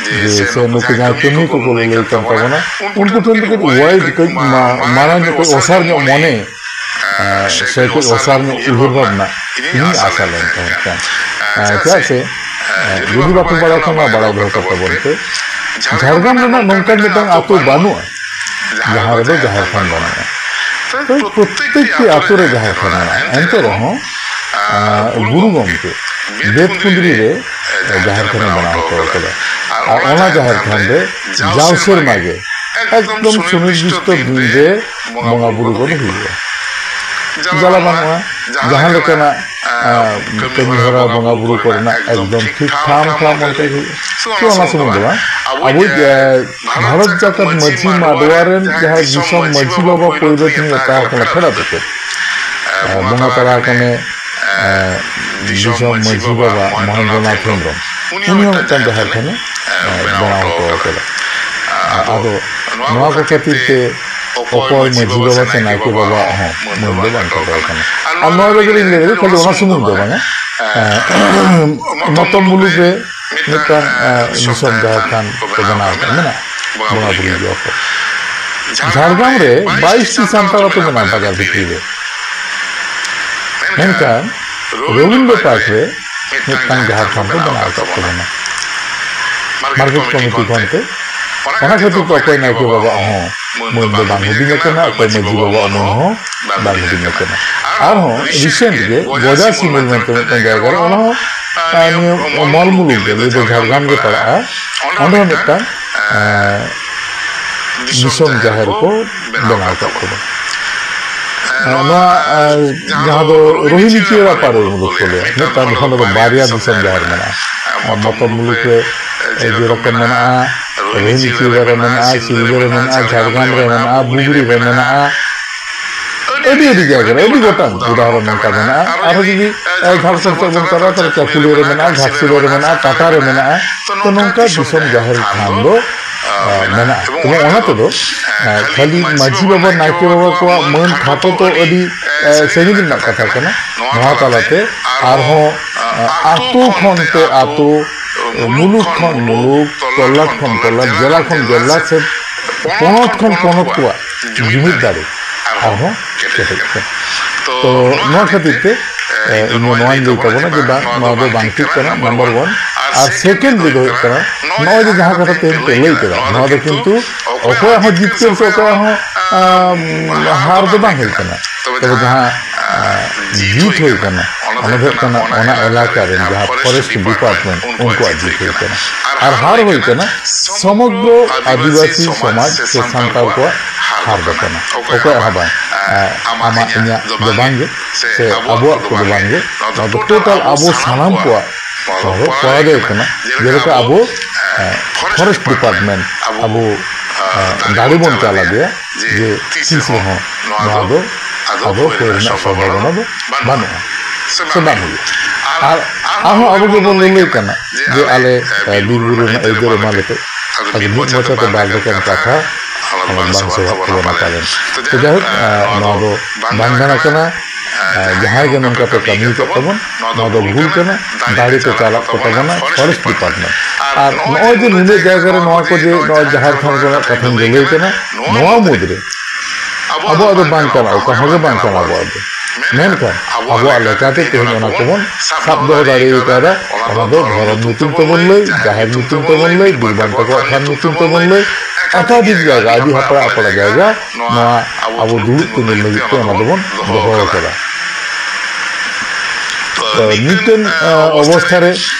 ᱡᱮ ᱥᱮ ᱱᱩᱠᱩ ᱡᱟᱦᱟᱸᱭ ᱠᱟᱹᱢᱤ ᱠᱚᱠᱚ ᱞᱟᱹᱞᱟᱹᱭ ᱠᱟᱱ ᱛᱟᱵᱚᱱᱟ, ᱩᱱᱠᱩ ᱴᱷᱮᱱ ᱫᱚ ᱠᱟᱹᱡ ᱣᱟᱭᱤᱰ, ᱠᱟᱹᱡ ᱢᱟ-, ᱢᱟᱨᱟᱝ ᱧᱚᱜ, ᱠᱟᱹᱡ ᱚᱥᱟᱨ ᱧᱚᱜ ᱢᱚᱱᱮ, ᱥᱮ ᱠᱟᱹᱡ ᱚᱥᱟᱨ ᱧᱚᱜ ᱩᱭᱦᱟᱹᱨ ᱵᱷᱟᱵᱽᱱᱟ ᱤᱧ ᱟᱥᱟ ᱞᱮᱱ ᱛᱟᱦᱮᱸ ᱠᱟᱱ᱾ ᱪᱮᱫᱟᱜ ᱥᱮ ᱡᱩᱫᱤ ᱵᱟᱯᱮ ᱵᱟᱲᱟᱭ ᱠᱷᱟᱱ ᱢᱟ ᱵᱟᱲᱟᱭ ᱫᱚᱦᱚ ᱠᱟᱛᱟ ᱵᱚᱱ ᱯᱮ, ᱡᱷᱟᱲᱜᱨᱟᱢ ᱨᱮᱱᱟᱜ ᱱᱚᱝᱠᱟᱱ ᱢᱤᱫᱴᱟᱝ ᱟᱹᱛᱩ ᱵᱟᱹᱱᱩᱜᱼᱟ ᱡᱟᱦᱟᱸ ᱨᱮᱫᱚ ᱡᱟᱦᱮᱨ ᱛᱷᱟᱱ ᱵᱟᱹᱱᱩᱜᱼᱟ᱾ ᱛᱚ ᱯᱨᱚᱛᱮᱠᱴᱤ ᱟᱛᱳ ᱨᱮ ᱡᱟᱦᱮᱨ ᱛᱷᱟᱱ ᱢᱮᱱᱟᱜᱼᱟ, ᱮᱱᱛᱮ ᱨᱮᱦᱚᱸ ᱟᱨ ᱜᱩᱨᱩ ᱜᱚᱢᱠᱮ ᱵᱮᱛᱠᱩᱸᱫᱽᱨᱤ ᱨᱮ ᱡᱟᱦᱮᱨ ᱛᱷᱟᱱᱮ ᱵᱮᱱᱟᱣ ᱦᱚᱴᱚ ᱟᱠᱟᱫᱟ᱾ ᱟᱨ ᱚᱱᱟ ᱡᱟᱦᱮᱨ ᱛᱷᱟᱱ ᱨᱮ ᱡᱟᱣ ᱥᱮᱨᱢᱟ ᱜᱮ ᱮᱠᱫᱚᱢ ᱥᱩᱱᱤᱨᱫᱤᱥᱴᱚ ᱫᱤᱱ ᱨᱮ ᱵᱚᱸᱜᱟ ᱵᱩᱨᱩ ᱠᱚᱫᱚ ᱦᱩᱭᱩᱜᱼᱟ᱾ ᱡᱟᱞᱟ ᱵᱟᱹᱱᱩᱜᱼᱟ᱾ ᱡᱟᱦᱟᱸ ᱞᱮᱠᱟᱱᱟᱜ, ᱟᱸ, ᱠᱟᱹᱢᱤ ᱦᱚᱨᱟ ᱵᱚᱸᱜᱟ ᱵᱩᱨᱩ ᱠᱚᱨᱮᱱᱟᱜ ᱮᱠᱫᱚᱢ ᱴᱷᱤᱠ ᱴᱷᱟᱢ ᱴᱷᱟᱢ ᱚᱱᱠᱟ ᱜᱮ ᱦᱩᱭᱩᱜᱼᱟ᱾ ᱥᱮ ᱚᱱᱟ ᱥᱩᱢᱩᱝ ᱫᱚ ᱵᱟᱝ, ᱟᱵᱚ, ᱮ, ᱵᱷᱟᱨᱚᱛ ᱡᱟᱠᱟᱛ ᱢᱟᱹᱡᱷᱤ ᱢᱟᱰᱣᱟ ᱨᱮᱱ ᱡᱟᱦᱟᱸᱭ ᱫᱤᱥᱚᱢ ᱢᱟᱹᱡᱷᱤ ᱵᱟᱵᱟ ᱯᱳᱭᱞᱳ ᱴᱷᱮᱱ ᱢᱮᱛᱟ ᱟᱠᱟᱱᱟ ᱯᱷᱮᱰᱟᱛ ᱩᱛᱟᱹᱨ, ᱮ, ᱵᱚᱸᱜᱟ ᱛᱟᱞᱟ ᱟᱠᱟᱱᱮ, ᱮ, ᱫᱤᱥᱚᱢ ᱢᱟᱹᱡᱷᱤ ᱵᱟᱵᱟ ᱢᱚᱦᱮᱱᱫᱨᱚᱱᱟᱛᱷ ᱦᱮᱢᱵᱨᱚᱢ, ᱩᱱᱤ ᱦᱚᱸ ᱢᱤᱫᱴᱟᱝ ᱡᱟᱦᱮᱨ ᱛᱷᱟᱱᱮ, ᱮ, ᱵᱮᱱᱟᱣ ᱦᱚᱴᱚ ᱟᱠᱟᱫᱟ᱾ ᱟᱫᱚ ᱱᱚᱣᱟ ᱠᱚ ᱠᱷᱟᱹᱛᱤᱨ ᱛᱮ ᱚᱠᱚᱭ ᱢᱟᱹᱡᱷᱤ ᱵᱟᱵᱟ ᱥᱮ ᱱᱟᱭᱠᱮ ᱵᱟᱵᱟᱣᱟᱜ ᱦᱚᱸ ᱢᱟᱹᱱ ᱫᱚ ᱵᱟᱝ ᱠᱚ ᱫᱚᱦᱚ ᱠᱟᱱᱟ᱾ ᱟᱨ ᱱᱚᱣᱟ ᱫᱚ ᱡᱩᱫᱤᱧ ᱞᱟᱹᱭ ᱫᱟᱲᱮᱭᱟᱜ, ᱠᱷᱟᱹᱞᱤ ᱚᱱᱟ ᱥᱩᱢᱩᱝ ᱫᱚ ᱵᱟᱝᱟ, ᱮ, ᱢᱚᱛᱚᱢ ᱢᱩᱞᱩᱠ ᱨᱮ ᱢᱤᱫᱴᱟᱝ, ᱮ, ᱫᱤᱥᱚᱢ ᱡᱟᱦᱮᱨ ᱛᱷᱟᱱ ᱠᱚ ᱵᱮᱱᱟᱣ ᱟᱠᱟᱫ ᱢᱮᱱᱟᱜᱼᱟ, ᱵᱚᱸᱜᱟ ᱵᱩᱨᱩ ᱜᱮᱭᱟ ᱠᱚ᱾ ᱡᱷᱟᱲᱜᱨᱟᱢ ᱨᱮ ᱵᱟᱭᱤᱥ ᱴᱤ ᱥᱟᱱᱛᱟᱲ ᱟᱛᱳ ᱢᱮᱱᱟᱜᱼᱟ ᱵᱟᱡᱟᱨ ᱵᱷᱤᱛᱨᱤ ᱨᱮ, ᱢᱮᱱᱠᱷᱟᱱ ᱨᱚᱵᱤᱱᱫᱨᱚ ᱯᱟᱨᱠ ᱨᱮ ᱢᱤᱫᱴᱟᱝ ᱡᱟᱦᱮᱨ ᱛᱷᱟᱱ ᱠᱚ ᱵᱮᱱᱟᱣ ᱟᱠᱟᱫ ᱛᱟᱵᱚᱱᱟ᱾ ᱢᱟᱨᱠᱮᱴ ᱠᱚᱢᱤᱴᱤ ᱠᱷᱚᱱ ᱛᱮ, ᱚᱱᱟ ᱠᱷᱟᱹᱛᱤᱨ ᱛᱮ ᱚᱠᱚᱭ ᱱᱟᱭᱠᱮ ᱵᱟᱵᱟᱣᱟᱜ ᱦᱚᱸ ᱢᱟᱹᱱ ᱫᱚ ᱵᱟᱝ ᱦᱩᱰᱤᱧ ᱟᱠᱟᱱᱟ, ᱚᱠᱚᱭ ᱢᱟᱹᱡᱷᱤ ᱵᱟᱵᱟᱣᱟᱜ ᱢᱟᱹᱱ ᱦᱚᱸ ᱵᱟᱝ ᱦᱩᱰᱤᱧ ᱟᱠᱟᱱᱟ᱾ ᱟᱨᱦᱚᱸ ᱨᱤᱥᱮᱱᱴ ᱜᱮ ᱜᱚᱡᱟ ᱥᱤᱢᱩᱞ ᱢᱮᱱᱛᱮ ᱢᱤᱫᱴᱟᱝ ᱡᱟᱭᱜᱟ ᱨᱮ, ᱚᱱᱟ ᱦᱚᱸ, ᱟᱨ, ᱱᱤᱭᱟᱹ ᱢᱚᱞ ᱢᱩᱞᱩᱠ ᱜᱮ, ᱱᱤᱭᱟᱹ ᱫᱚ ᱡᱷᱟᱲᱜᱨᱟᱢ ᱜᱮ ᱯᱟᱲᱟᱜᱼᱟ᱾ ᱚᱸᱰᱮ ᱦᱚᱸ ᱢᱤᱫᱴᱟᱝ, ᱟᱨ, ᱫᱤᱥᱚᱢ ᱡᱟᱦᱮᱨ ᱠᱚ ᱵᱮᱱᱟᱣ ᱟᱠᱟᱫ ᱛᱟᱵᱚᱱᱟ᱾ ᱟᱨ ᱱᱚᱣᱟ, ᱟᱨ, ᱡᱟᱦᱟᱸ ᱫᱚ ᱨᱳᱦᱤᱱᱤ ᱪᱤᱭᱟᱹᱲᱟ ᱯᱟᱨᱮ ᱢᱩᱞᱩᱠ ᱠᱚ ᱞᱟᱹᱭᱟ, ᱢᱤᱫᱴᱟᱝ ᱫᱚ ᱵᱟᱨᱭᱟ ᱫᱤᱥᱚᱢ ᱡᱟᱦᱮᱨ ᱢᱮᱱᱟᱜᱼᱟ᱾ ᱟᱨ ᱢᱚᱛᱚᱢ ᱢᱩᱞᱩᱠ ᱨᱮ ᱡᱮᱨᱚᱠᱚᱢ ᱢᱮᱱᱟᱜᱼᱟ, ᱨᱳᱦᱤᱱᱤ ᱪᱤᱭᱟᱹᱲᱟ ᱨᱮ ᱢᱮᱱᱟᱜᱼᱟ, ᱥᱤᱞᱫᱟᱹ ᱨᱮ ᱢᱮᱱᱟᱜᱼᱟ, ᱡᱷᱟᱲᱜᱨᱟᱢ ᱨᱮ ᱢᱮᱱᱟᱜᱼᱟ, ᱵᱩᱜᱽᱲᱤ ᱨᱮ ᱢᱮᱱᱟᱜᱼᱟ, ᱟᱹᱰᱤ ᱟᱹᱰᱤ ᱡᱟᱭᱜᱟ ᱨᱮ ᱟᱹᱰᱤ ᱜᱚᱴᱟᱝ ᱩᱫᱟᱦᱚᱨᱚᱱ ᱱᱚᱝᱠᱟ ᱢᱮᱱᱟᱜᱼᱟ᱾ ᱟᱨᱦᱚᱸ ᱡᱩᱫᱤ, ᱮ, ᱡᱷᱟᱲᱠᱷᱚᱸᱰ ᱥᱮᱫ ᱵᱚᱱ ᱪᱟᱞᱟᱜᱼᱟ, ᱛᱟᱦᱞᱮ ᱪᱟᱠᱩᱞᱤᱭᱟᱹ ᱨᱮ ᱢᱮᱱᱟᱜᱼᱟ, ᱜᱷᱟᱴᱥᱤᱞᱟᱹ ᱨᱮ ᱢᱮᱱᱟᱜᱼᱟ, ᱴᱟᱴᱟ ᱨᱮ ᱢᱮᱱᱟᱜᱼᱟ᱾ ᱛᱚ ᱱᱚᱝᱠᱟ ᱫᱤᱥᱚᱢ ᱡᱟᱦᱮᱨ ᱛᱷᱟᱱ ᱫᱚ, ᱮ, ᱢᱮᱱᱟᱜᱼᱟ᱾ ᱮᱵᱚᱝ ᱚᱱᱟ ᱛᱮᱫᱚ, ᱮ, ᱠᱷᱟᱹᱞᱤ ᱢᱟᱹᱡᱷᱤ ᱵᱟᱵᱟ, ᱱᱟᱭᱠᱮ ᱵᱟᱵᱟ ᱠᱚᱣᱟᱜ ᱢᱟᱹᱱ ᱠᱷᱟᱴᱚ ᱫᱚ ᱟᱹᱰᱤ, ᱮ, ᱥᱟᱺᱜᱤᱧ ᱨᱮᱱᱟᱜ ᱠᱟᱛᱷᱟ ᱠᱟᱱᱟ᱾ ᱱᱚᱣᱟ ᱛᱟᱞᱟᱛᱮ ᱟᱨᱦᱚᱸ, ᱮ, ᱟᱛᱳ ᱠᱷᱚᱱ ᱛᱮ ᱟᱛᱳ, ᱢᱩᱞᱩᱠ ᱠᱷᱚᱱ ᱢᱩᱞᱩᱠ, ᱛᱚᱞᱟᱴ ᱠᱷᱚᱱ ᱛᱚᱞᱟᱴ, ᱡᱮᱞᱟ ᱠᱷᱚᱱ ᱡᱮᱞᱟ ᱥᱮ ᱯᱚᱱᱚᱛ ᱠᱷᱚᱱ ᱯᱚᱱᱚᱛ ᱠᱚᱣᱟᱜ ᱡᱩᱢᱤᱫ ᱫᱟᱲᱮ ᱟᱨᱦᱚᱸ ᱠᱮᱴᱮᱡ ᱠᱟᱱᱟ᱾ ᱛᱚ ᱱᱚᱣᱟ ᱠᱷᱟᱹᱛᱤᱨ ᱛᱮ, ᱮ, ᱤᱧ ᱫᱚ ᱱᱚᱣᱟᱧ ᱞᱟᱹᱭ ᱛᱟᱵᱚᱱᱟ ᱡᱮ ᱵᱟᱝ, ᱱᱚᱣᱟ ᱫᱚ ᱵᱟᱝ ᱴᱷᱤᱠ ᱠᱟᱱᱟ, ᱱᱟᱢᱵᱟᱨ ᱚᱣᱟᱱ᱾ ᱟᱨ ᱥᱮᱠᱮᱱᱰ ᱨᱮᱫᱚ ᱦᱩᱭᱩᱜ ᱠᱟᱱᱟ, ᱱᱚᱜᱼᱚᱭ ᱡᱮ ᱡᱟᱦᱟᱸ ᱠᱟᱛᱷᱟ ᱛᱮᱦᱮᱧ ᱯᱮ ᱞᱟᱹᱭ ᱠᱮᱫᱟ, ᱱᱚᱣᱟ ᱫᱚ ᱠᱤᱱᱛᱩ ᱚᱠᱚᱭᱟᱜ ᱦᱚᱸ ᱡᱤᱛᱠᱟᱹᱨ ᱥᱮ ᱚᱠᱚᱭᱟᱜ ᱦᱚᱸ, ᱟᱢ, ᱦᱟᱨ ᱫᱚ ᱵᱟᱝ ᱦᱩᱭ ᱠᱟᱱᱟ᱾ ᱛᱚᱵᱮ ᱡᱟᱦᱟᱸ, ᱟ, ᱡᱤᱛ ᱦᱩᱭ ᱠᱟᱱᱟ, ᱚᱱᱟ ᱫᱚ ᱦᱩᱭᱩᱜ ᱠᱟᱱᱟ ᱚᱱᱟ ᱮᱞᱟᱠᱟ ᱨᱮᱱ ᱡᱟᱦᱟᱸ ᱯᱷᱚᱨᱮᱥᱴ ᱰᱤᱯᱟᱨᱴᱢᱮᱱᱴ, ᱩᱱᱠᱩᱣᱟᱜ ᱡᱤᱛ ᱦᱩᱭ ᱠᱟᱱᱟ᱾ ᱟᱨ ᱦᱟᱨ ᱦᱩᱭ ᱠᱟᱱᱟ ᱥᱚᱢᱚᱜᱽᱨᱚ ᱟᱹᱫᱤᱵᱟᱹᱥᱤ ᱥᱚᱢᱟᱡᱽ ᱥᱮ ᱥᱟᱱᱛᱟᱲ ᱠᱚᱣᱟᱜ ᱦᱟᱨ ᱫᱚ ᱠᱟᱱᱟ᱾ ᱚᱠᱚᱭᱟᱜ ᱦᱚᱸ ᱵᱟᱝ, ᱟ, ᱟᱢᱟᱜ ᱤᱧᱟᱹᱜ ᱫᱚ ᱵᱟᱝ ᱜᱮ, ᱥᱮ ᱟᱵᱚᱣᱟᱜ ᱠᱚᱫᱚ ᱵᱟᱝ ᱜᱮ, ᱱᱚᱣᱟ ᱫᱚ ᱴᱳᱴᱟᱞ ᱟᱵᱚ ᱥᱟᱱᱟᱢ ᱠᱚᱣᱟᱜ ᱱᱚᱣᱟ ᱫᱚ ᱠᱚᱨᱟᱣ ᱜᱮ ᱦᱩᱭᱩᱜ ᱠᱟᱱᱟ᱾ ᱡᱮᱞᱮᱠᱟ ᱟᱵᱚ, ᱮ, ᱯᱷᱚᱨᱮᱥᱴ ᱰᱤᱯᱟᱨᱴᱢᱮᱱᱴ ᱟᱵᱚ, ᱮ, ᱫᱟᱲᱮ ᱵᱚᱱ ᱪᱟᱞ ᱟᱫᱮᱭᱟ ᱡᱮ ᱛᱤᱥ ᱨᱮᱦᱚᱸ ᱱᱚᱣᱟ ᱫᱚ ᱟᱫᱚ ᱦᱩᱭ ᱨᱮᱱᱟᱜ ᱥᱚᱢᱵᱷᱟᱵᱚᱱᱟ ᱫᱚ ᱵᱟᱹᱱᱩᱜᱼᱟ ᱥᱮ ᱵᱟᱝ ᱦᱩᱭᱩᱜᱼᱟ᱾ ᱟᱨ ᱟᱨᱦᱚᱸ ᱟᱵᱚ ᱜᱮᱵᱚᱱ ᱞᱟᱹᱞᱟᱹᱭ ᱠᱟᱱᱟ ᱡᱮ ᱟᱞᱮ, ᱮ, ᱵᱤᱨ ᱵᱩᱨᱩ ᱨᱮᱱᱟᱜ ᱟᱹᱭᱫᱟᱹᱨ ᱮᱢᱟ ᱞᱮᱯᱮ᱾ ᱟᱫᱚ ᱢᱤᱫ ᱢᱚᱪᱟᱛᱮ ᱵᱟᱨ ᱨᱚᱠᱚᱢ ᱠᱟᱛᱷᱟ ᱟᱵᱚ ᱵᱟᱝ ᱥᱚᱵᱷᱟᱜ ᱛᱟᱵᱚᱱᱟ ᱯᱟᱞᱮᱱ᱾ ᱛᱚ ᱡᱟᱭᱦᱳᱠ, ᱮ, ᱱᱚᱣᱟ ᱫᱚ ᱵᱟᱝ ᱜᱟᱱ ᱟᱠᱟᱱᱟ᱾ ᱮ, ᱡᱟᱦᱟᱸᱭ ᱜᱮ ᱱᱚᱝᱠᱟ ᱯᱮ ᱠᱟᱹᱢᱤ ᱟᱠᱟᱫ ᱛᱟᱵᱚᱱ, ᱱᱚᱣᱟ ᱫᱚ ᱵᱷᱩᱞ ᱠᱟᱱᱟ᱾ ᱫᱟᱲᱮ ᱯᱮ ᱪᱟᱞᱟᱜ ᱛᱟᱵᱚᱱᱟ ᱯᱷᱚᱨᱮᱥᱴ ᱰᱤᱯᱟᱨᱴᱢᱮᱱᱴ᱾ ᱟᱨ ᱱᱚᱜᱼᱚᱭ ᱡᱮ ᱱᱩᱱᱟᱹᱜ ᱡᱟᱭᱜᱟ ᱨᱮ ᱱᱚᱣᱟ ᱠᱚ ᱡᱮ ᱱᱚᱣᱟ ᱡᱟᱦᱮᱨ ᱛᱷᱟᱱ ᱠᱚᱨᱮᱱᱟᱜ ᱠᱟᱛᱷᱟᱧ ᱞᱟᱹᱞᱟᱹᱭ ᱠᱟᱱᱟ, ᱱᱚᱣᱟ ᱢᱩᱫᱽᱨᱮ ᱟᱵᱚᱣᱟᱜ ᱫᱚ ᱵᱟᱝ ᱠᱟᱱᱟ, ᱚᱠᱟ ᱦᱚᱸ ᱜᱮ ᱵᱟᱝ ᱠᱟᱱᱟ ᱟᱵᱚᱣᱟᱜ ᱫᱚ᱾ ᱢᱮᱱᱠᱷᱟᱱ ᱟᱵᱚᱣᱟᱜ ᱞᱮᱠᱟᱛᱮ ᱛᱮᱦᱮᱧ ᱚᱱᱟ ᱠᱚᱵᱚᱱ ᱥᱟᱵ ᱫᱚᱦᱚ ᱫᱟᱲᱮ ᱟᱠᱟᱫᱟ᱾ ᱚᱱᱟ ᱫᱚ ᱫᱷᱚᱨᱚᱢ ᱧᱩᱛᱩᱢ ᱛᱮᱵᱚᱱ ᱞᱟᱹᱭ, ᱡᱟᱦᱮᱨ ᱧᱩᱛᱩᱢ ᱛᱮᱵᱚᱱ ᱞᱟᱹᱭ, ᱵᱤᱨ ᱵᱟᱱᱴᱟ ᱠᱚᱣᱟᱜ ᱛᱷᱟᱱ ᱧᱩᱛᱩᱢ ᱛᱮᱵᱚᱱ ᱞᱟᱹᱭ, ᱮᱠᱟᱫᱷᱤᱠ ᱡᱟᱭᱜᱟ, ᱟᱹᱰᱤ ᱦᱟᱯᱲᱟ ᱦᱟᱯᱲᱟ ᱡᱟᱭᱜᱟ ᱱᱚᱣᱟ ᱟᱵᱚ ᱫᱩᱲᱩᱵ ᱛᱤᱸᱜᱩ ᱞᱟᱹᱜᱤᱫ ᱛᱮ ᱚᱱᱟ ᱫᱚᱵᱚᱱ ᱫᱚᱦᱚ ᱟᱠᱟᱫᱟ᱾ ᱛᱚ, ᱢᱤᱫᱴᱮᱱ, ᱟ, ᱚᱵᱚᱥᱛᱷᱟ ᱨᱮ